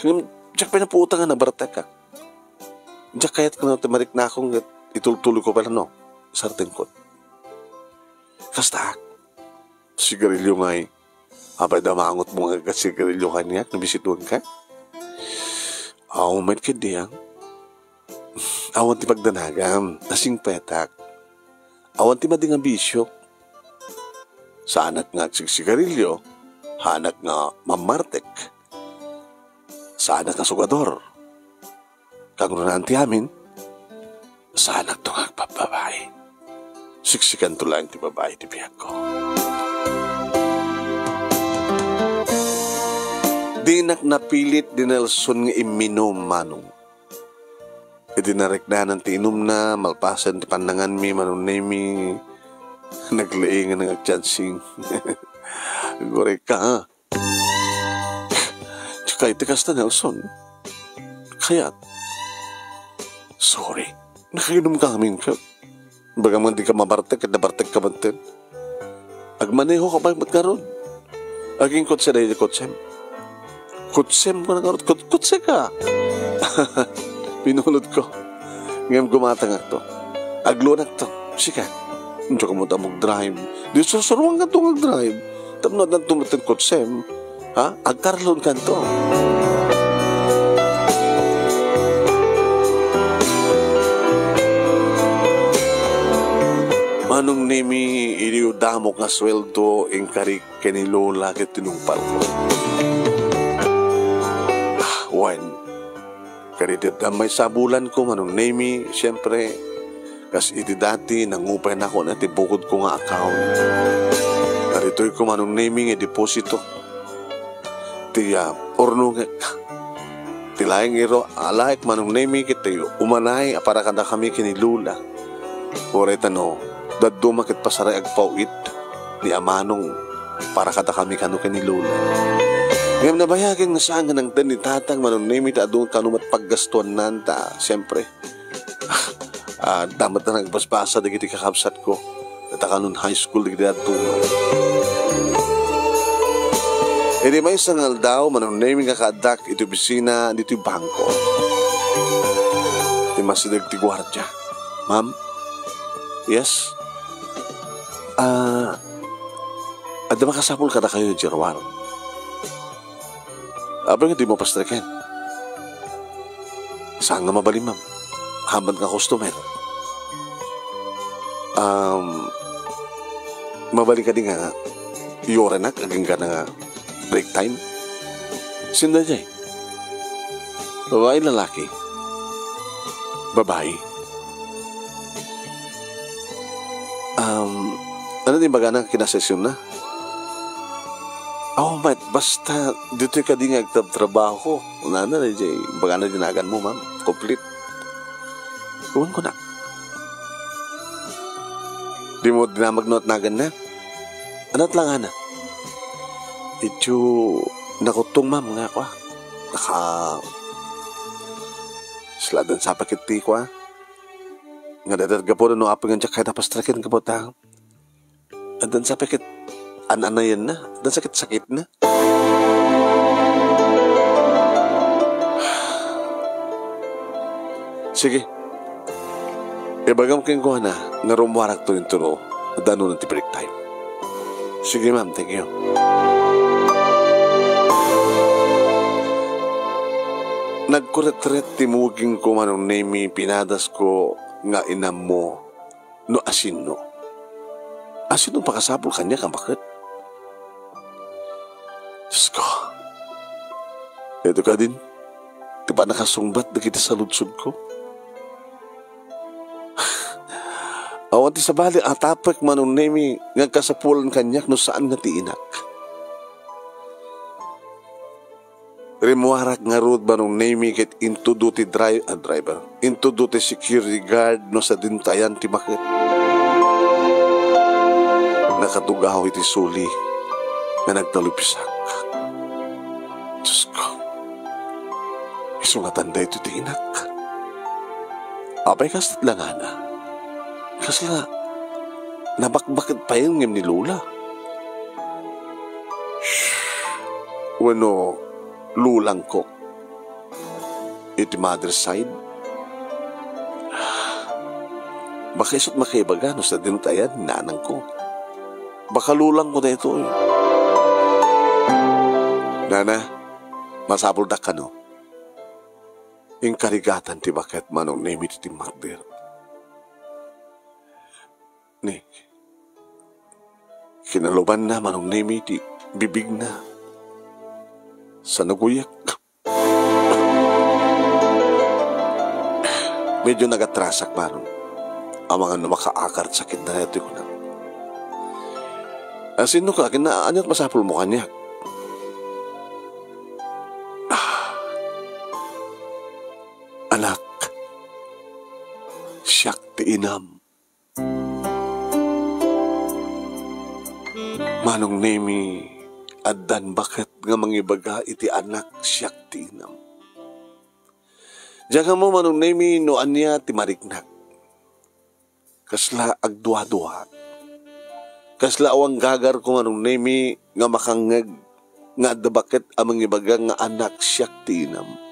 Ngem, diak pay napuotan nga nabartekak. Diak kayat kuno ti mariknakon ket itultuloyko pay no, sartengko. Kasta, sigarilyo ngay. Apay da mangutmo nga agsigarilyo kaniak no bisitaenka? Aw, met ket diak. Awan ti pagdanagam, nasingpetak. Awan ti madi nga bisio. Saanak nga agsigsigarilyo, saanak nga mammartek, saanak nga sugador. Kangrunaan ti amin, saanakto nga agbabbabai. Siksikanto laeng ti babai ti biagko. Dinak napilit ni Nelson nga imminum, Manong. Idi nariknanan ti inumna, malpasen ti pannanganmi, Manong Nemi, naglaing nga nangagchansing. Agurayka, ha? Diak kayat ti kasta, Nelson. Kayat. Sorry. Nakainom ka amin ka. Ibagam nga dika mabartek, ket nabartekka metten. Agmanehok pay met ngarud. Agingkotse daydi kotsem. Kotsem ko na ngarud, kot-, kotseka. Pinulotko. Ngem gumatangakto. Agluonakto. Sika. Diak met ammo agdrive. Di susuroankanto nga agdrive. Tapno addanto metten kotsem. Ha? Agkarlonkanto. Manong Nemi, idi damok nga sueldo, inkarik ken ni Lola ket tinungpalko. Ah, wen. Kadagiti maysa a bulanko, Manong Nemi, siempre, kas iti dati, nangupaynako na ti bukodko nga account. Kaditoyko, Manong Nemi, nga deposito. Ti, ah, urnongek. Ti laeng iro, alaek, Manong Nemi, ket ti umanay a para kadakami ken ni Lola. Uray ta no, dadduma ket pasaray agpaw-it ni Amanong para kadakami kano ken ni Lola. Ngem nabayagen nga saan nga nangted ni Tatang, Manong Nemi, ta adu kano met paggastuannan ta, siempre, ah, adda met a nagbasbasa dagiti kakabsatko. Data kanon high school dagiti dadduma. Idi maysa nga aldaw, Manong Nemi, nga kaaddak iti opisina ditoy bangko. Immasideg ti guardia. "Ma'am?" "Yes?" "Ah, adda makasapul kadakayo, Gerwal." "Apay nga dimo pastreken?" "Saan nga mabalin, ma'am. Hamat nga customer." "Um, mabalin kadi nga iyurenak agingga nga break time?" "Sino daydiay? Babai, lalaki?" "Babai." "Um, ania ti imbagana nga kinasesyon na?" "Aw, met, basta ditoy kadi nga agtrabtrabaho. Kunana, daydiay imbagana ti naganmo, ma'am. Complete." Kuan kuna. "Dimo dinamag no naganna?" "Ania ti langana?" "Idiay nakuttong, ma'am, nga kua. Naka-, sila dan sa pakit ti kua. Nga dadat gapu no apay nga diak kayat a pastreken gapu ta. Addan sa pakit an-anayanna, addan sakit-sakitna." "Sige. Ibagam kenkuana nga rummuarakto ditoy no adda nunot ti break time." "Sige, ma'am. Thank you." Nagkuretret ti mugingko, Manong Nemi, pinadasko nga inammo no asino. Asino pakasapul kaniak a baket? Diosko, ito kadin ti pannakasungbat dagiti saludsodko. Awan ti sabali a tapek, Manong Nemi, nga agkasapulan kaniak no saan nga ti inak. Rimmuarak ngarud, Manong Nemi, ket intudo ti dri-, ah, driver. Intudo ti security guard no sadino ti ayan ti baket. Nakatugaw iti suli nga nagtalupsak. Diyos ko, isu ngatan daytoy ti inak. Apay kasla langana? Kasla nabakbaket pay ngem ni Lola? Wenno lolangko iti mother side? Baka isut' makaibaga no sadino ti ayan ni nanangko. Baka lolangko daytoy. Nana, masapuldak kano. Inkarigatan ti baket, Manong Nemi, ti timmakder. Ni, kinalubanna, Manong Nemi, ti bibigna. Sanaguyek. Medyo nagatrasak, Manong. Amangan no makaakar ti sakitna daytoy, kunak. Asinno ka, ken aniat masapulmo kaniak? Anak, siak ti inam. Manong Nemi, addan baket nga mangibaga iti anak, siak ti inam. Diak ammo, Manong Nemi, no ania ti mariknak. Kasla agduaduaak. Kasla awan gagarko, Manong Nemi, nga makangngeg nga adda baket a mangibaga nga anak, siak ti inam.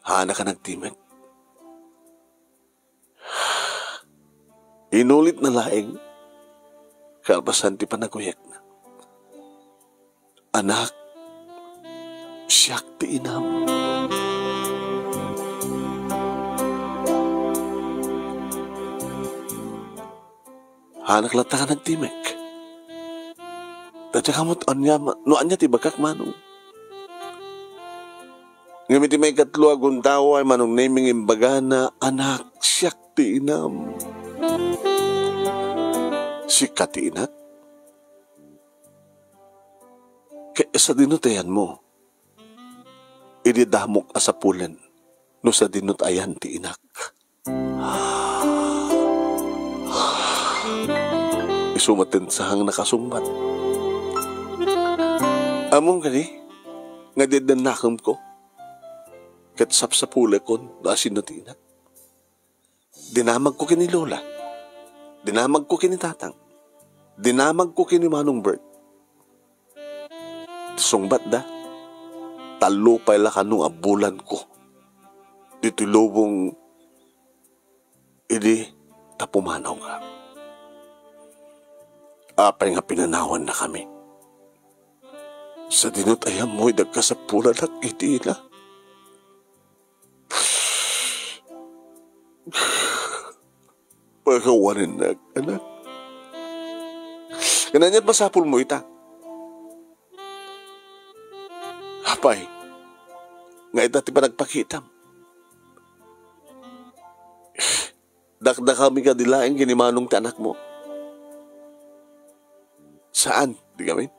Haanak a nagtimek. Inulitna laeng kalpasan ti panaguyekna. Anak, siak ti inam. Haanak latta nga nagtimek. Ta diak ammo no ania, no ania ti ibagak, Manong. Ngem iti maikatlo a gundaway, Manong Nemi, nga imbagana, anak, siak ti inam. Sika ti inak? Ket sadino ti ayanmo? Idi damok a sapulen no sadino ti ayan ti inak. Isu met ti sahang nakasungbat. Ammom kadi nga didennakemko ket sapsapulekon no asino ti inak. Dinamagko ken ni Lola. Dinamagko ken ni Tatang. Dinamagko ken ni Manong Bert. Sungbatda, tallo pay la kano a bulanko ditoy lubong idi ta pumanawka. Apay nga pinanawannakami? Sadino ti ayanmo idi agkasapulanak iti ina? Pakawanennak, anak. Ket aniat masapulmo ita? Apay nga ita ti panagpakitam? Dakdakami kadi laeng ken ni Manong ti anakmo? Saan, di gamin?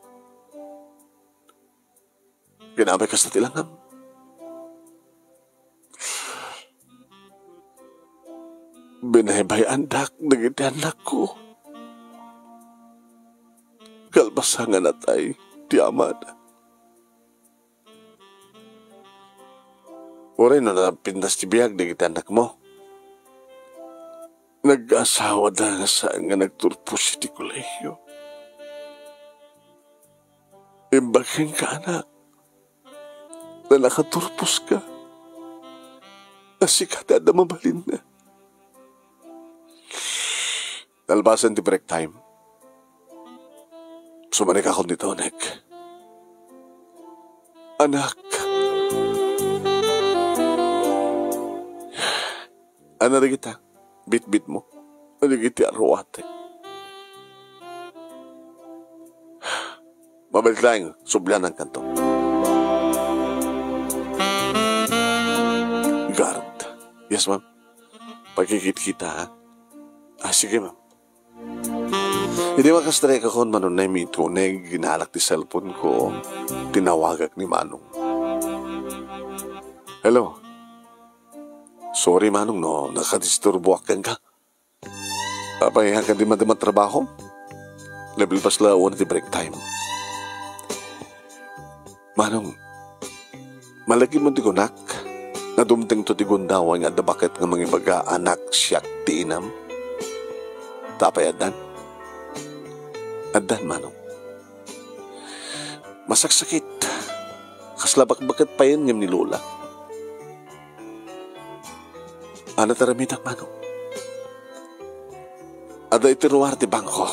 Ken apay kasta ti langam? Binaybay-andak dagiti annakko kalpasan nga natay ti amada. Uray no napintas ti biag dagiti annakmo, nag-asawada nga saan nga nagturpos iti kolehio. Imbag kenka, anak, ta nakaturposka. A sika ti adda mabalinna. Nalpasen ti break time, sumanikakon dita uneg. Anak, ania dagita bitbitmo? Dagiti aruatek. Mabalik laeng, sublianankanto. Guard. Yes, ma'am. Pakikitkita, ha? Ah, sige, ma'am. Idi makastrek akon, Manong Nemi, tuneg, inalak ti cellphone ko, tinawagak ni Manong. Hello. Sorry, Manong, no nakadisturboak kenka. Apay, hagan di madama trabaho? Nabilbas la una ti break time. Manong, malagipmo ti kunak nga dumtengto ti gundaway nga adda baket nga mangibaga, "Anak, siak ti inam." Ta apay addan? Addan, Manong. Masaksakit. Kasla bakbaket payen ngem ni Lola. Ania ti aramidek, Manong? Adda iti ruar ti bangko.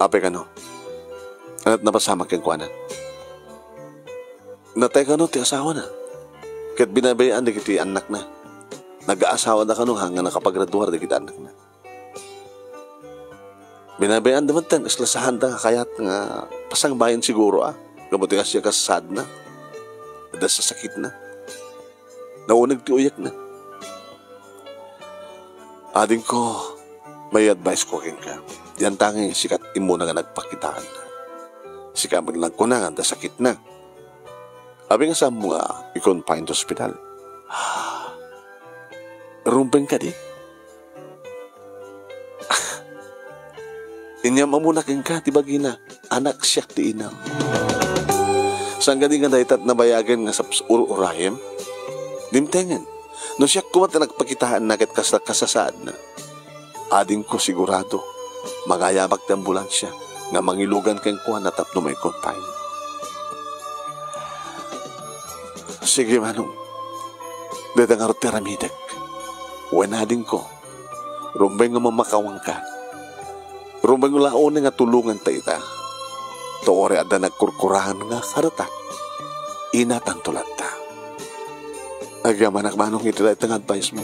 Apay kano? Ania ti napasamak kenkuana? Natay kano ti asawana? Ket binaybay-an dagiti annakna? Nagaasawada kano nga nakapagraduar dagiti annakna? Binaybay-anda met ta, kasla saanda nga kayat nga pasangbayen siguro, a, gapu ti kasla kas saadna, adda sasakitna. Nauneg ti uyekna. Adingko, may advice ko kenka. Dian tangi, sika ti immuna nga nagpakitaan. Sika met la nagkuna nga adda sakitna. Apay nga saanmo nga i-confine ti ospital? Rumbeng kadi? Inyam-amona kenka ti bagina, "Anak, siak ti inam." Saan kadi nga dayta ti nabayagen nga saps-, ur-urayem? Dimtengen, no siak koma ti nagpakitaanna ket kasla kasasaadna, adingko sigurado, mangayamak ti ambulansia nga mangilugan kenkuana tapno mai-confine. Sige, Manong. Dayta ngarud ti aramidek. Wen, adingko, rumbeng nga mamakawanka. Rumbeng la unay nga tulonganta ita. Ta uray adda nagkurkuraen nga kareta, inatanto latta. Agyamanak, Manong, iti dayta nga advice mo.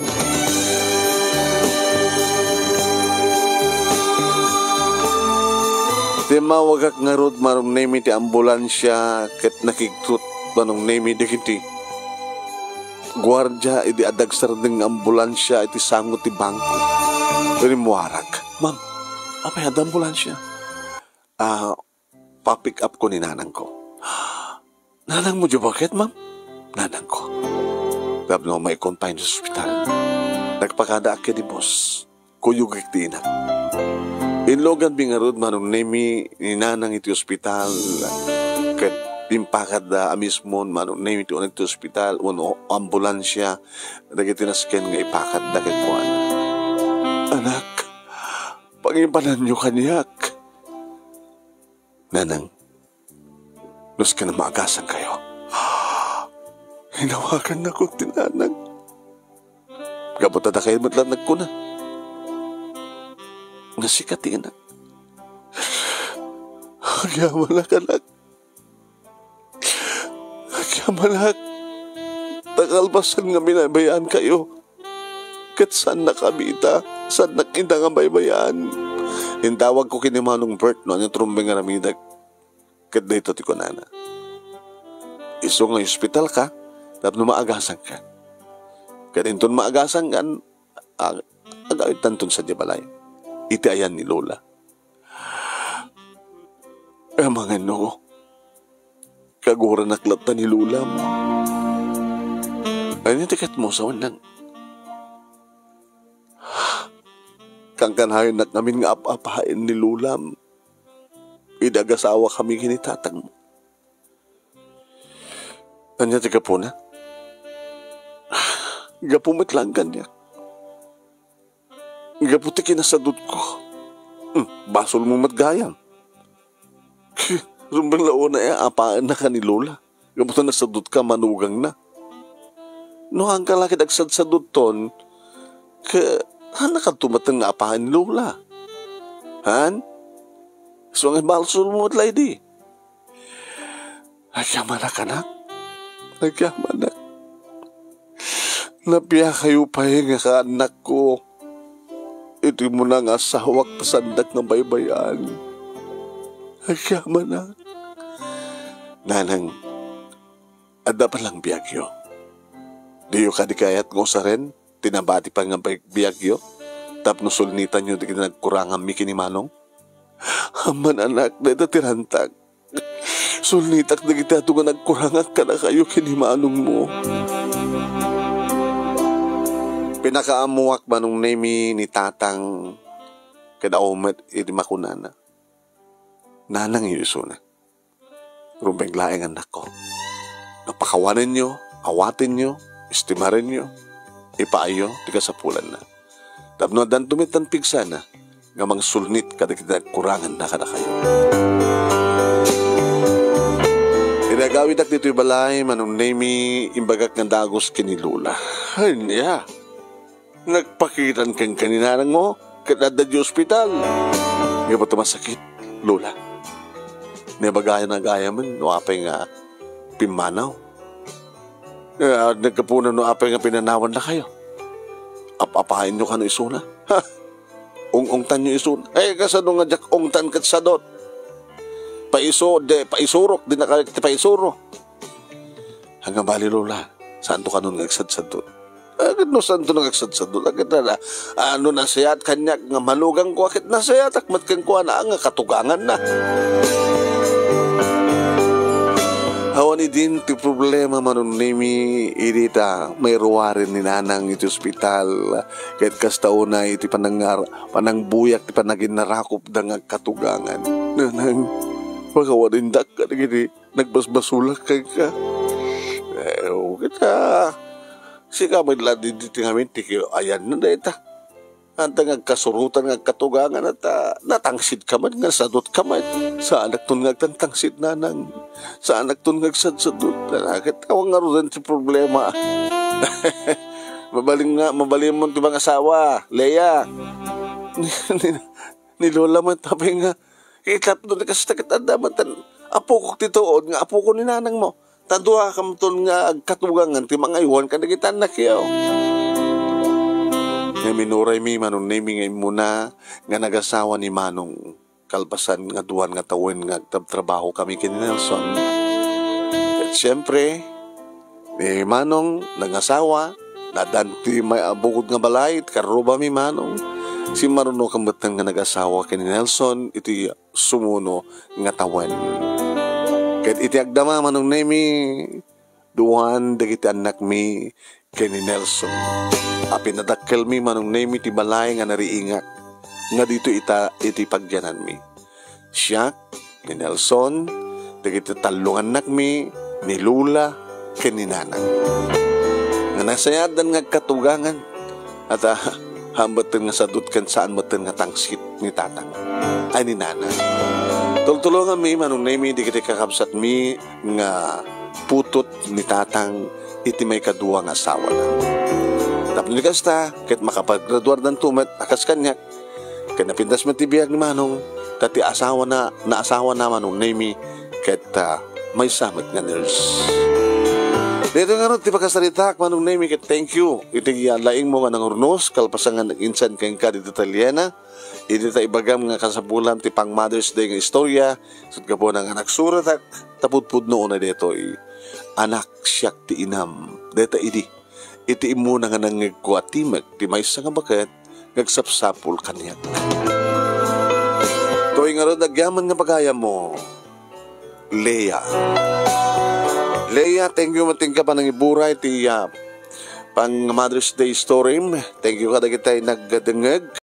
Timmawagak ngarud, Manong Nemi, ti ambulansia ket nakigtot, Manong Nemi, dagiti guardia idi adda agsardeng nga ambulansia iti sango ti bangko. Rimmuarak, "Ma'am, apay adda ambulansia?" "Ah, pa-pick up ko ni nanangko." "Nanangmo diay baket, ma'am?" "Nanangko." "Tapno mai-confine sa ospital." Nagpakadaak ken ni boss. Kuyogek ti inak. Inluganmi ngarud, Manong Nemi, ni nanang iti ospital. Ket impakatda a mismon, Manong Nemi, ti uneg ti ospital, wenno ambulansia, dagiti nasken nga ipakatda kenkuana. "Anak, pangibananyo kaniak." "Nanang, nasken a maagasankayo." Inawagannakon ti nanang. Gapu ta dakayo met la nagkuna nga sika ti ina. Agyamanak, anak. Agyamanak. Ta kalpasan nga binaybay-ankayo, ket saannak a mita, saannak ita nga baybay-an. Intawagko ken ni Manong Bert no ania ti rumbeng nga aramidek. Ket daytoy ti kunana, "Isu nga ospitalka tapno maagasanka. Ket inton maagasankan, ag-, agawidtanton sadiay balay iti ayan ni Lola." Amangan no, kaguranak latta ni Lolam. Ania ti ket mo, sawen lang? Kankanayennak ngamin nga ap-apaen ni Lolam idi agasawakami ken ni tatangmo. Ania ti gapuna? Gapu met laeng kaniak. Gapu ti kinasadutko. Hmm, basolmo met gayam. Rumbeng la unay a apaennaka ni Lola. Gapu ta nasadutka manugangna. No haanka la ket agsadsadutton, ket haannakadto met nga apaen ni Lola. Han? Isu nga ibasolmo met la idi. Agyamanak, anak. Agyamanak. Napiakayo pay nga kaannakko iti umuna nga asawak ta saandak nga baybay-an. Agyamanak. Nanang, adda pay lang biagyo. Diyo kadi kayat nga usaren ti nabati pay nga bay-, biagyo? tapno sulnitanyo dagiti nagkuranganmi ken ni Manong? Amman, anak, dayta ti rantag. Sulnitak dagiti adu nga nagkurangak kadakayo ken ni Manongmo. Pinakaammoak, Manong Nemi, ni Tatang ket awan met iti makunana. Nanangyo isuna. Rumbeng laeng, annakko, nga pakawanenyo, awatenyo, estimarenyo, ipaayyo ti kasapulanna. Tapno addanto met ti pigsana nga mangsulnit kadagiti nagkuranganna kadakayo. Idi agawidak ditoy balay, Manong Nemi, imbagak nga dagus ken ni Lola. Ania? Nagpakitan kenka ni nanangmo ket adda idiay ospital. Ngem masakit, Lola. Nabagayan a gayamen no apay nga pimmanaw. Eh, naggapunan no apay nga pinanawannakayo. Ap-apayenyo kano isuna. Ha? Ung-ungtanyo isuna. Eh, kasano nga diak ungtan ket sadut? Paiso, de, paisurok, di na kaya ti paisuro. Ania bali, Lola, saanto kanon nga agsadsadut? Ket no saanto nga agsadsadut, ket na, ano, nasayaat kaniak nga malugangko, ket nasayaat met kenkuana nga katuganganna. Awan idin ti problema, Manong Nemi, idi ta mairuaren ni nanang iti ospital, ket kasta unay iti panangar-, panangbuyak ti panaginnarakupda nga agkatugangan. Nanang, pakawanindak kadagiti nagbasbasolak kenka. Eh, o, kita, sika met la di, di ti ngamin ti ayanna dayta. Anta nga agkasurotan nga agkatugangan, at, ah, natangsidka met nga sadutka met. Saanakton nga agtangtangsit, nanang. Saanakton nga agsadsadut. Ket awan ngaruden ti problema. Mabalin nga, mabalinmon ti mangasawa, Lea. Ni, ni, ni Lola met, apay nga, Ket tapno di kasta ket adda met apokok ti tuod nga apokon ni nanangmo. Ta duakamton nga agkatugangan ti mangaywan kadagiti annakyo. Ngem inuraymi, Manong Nemi, nga immuna nga nagasawa ni Manong, kalpasan nga aduan nga tawen nga agtrabtrabahokami ken ni Nelson. Ket siempre, ni Manong nangasawa, nadan ti may-, bukod nga balay, iti karrubami, Manong. Simmarunokan metten nga nagasawa ken ni Nelson iti sumuno nga tawen. Ket iti agdama, Manong Nemi, duan dagiti annakmi ken ni Nelson a pinadakkelmi, Manong Nemi, ti balay nga nariingak nga ditoy ita iti pagyananmi. Siak, ni Nelson, dagiti tallo nga annakmi, ni Lola, ken ni Nanang. Nga nasayaatdan nga agkatugangan, at, ah, hambetten nga sadut ken saan metten nga tangsit ni Tatang, ay, ni Nanang. Tultulonganmi, Manong Nemi, dagiti kakabsatmi nga putot ni Tatang iti maikadua nga asawana. Tapno di kasta, ket makapaggraduardanto met a kas kaniak, ket napintas met ti biag ni Manong, ta ti asawana, naasawana, Manong Nemi, ket, ah, maysa met nga nurse. Daytoy ngarud ti pakasaritaak, Manong Nemi, ket thank you iti, ah, laingmo nga nangurnos, kalpasan nga nag-insan kenka ditoy Italiana, iti ta ibagam nga kasapulan ti pang Mother's Day nga istorya, ket gapu na nga nagsuratak, ta pudpudno unay daytoy. Anak, siak ti inam, dayta idi. Iti immuna nga nangngegko a timek ti maysa nga baket nga agsapsapul kaniak. Toy ngarud, agyaman nga pagayammo, Lea. Lea, thank you met kenka panangiburay ti, ah, pang Mother's Day story. Thank you kadagiti nagdengngeg.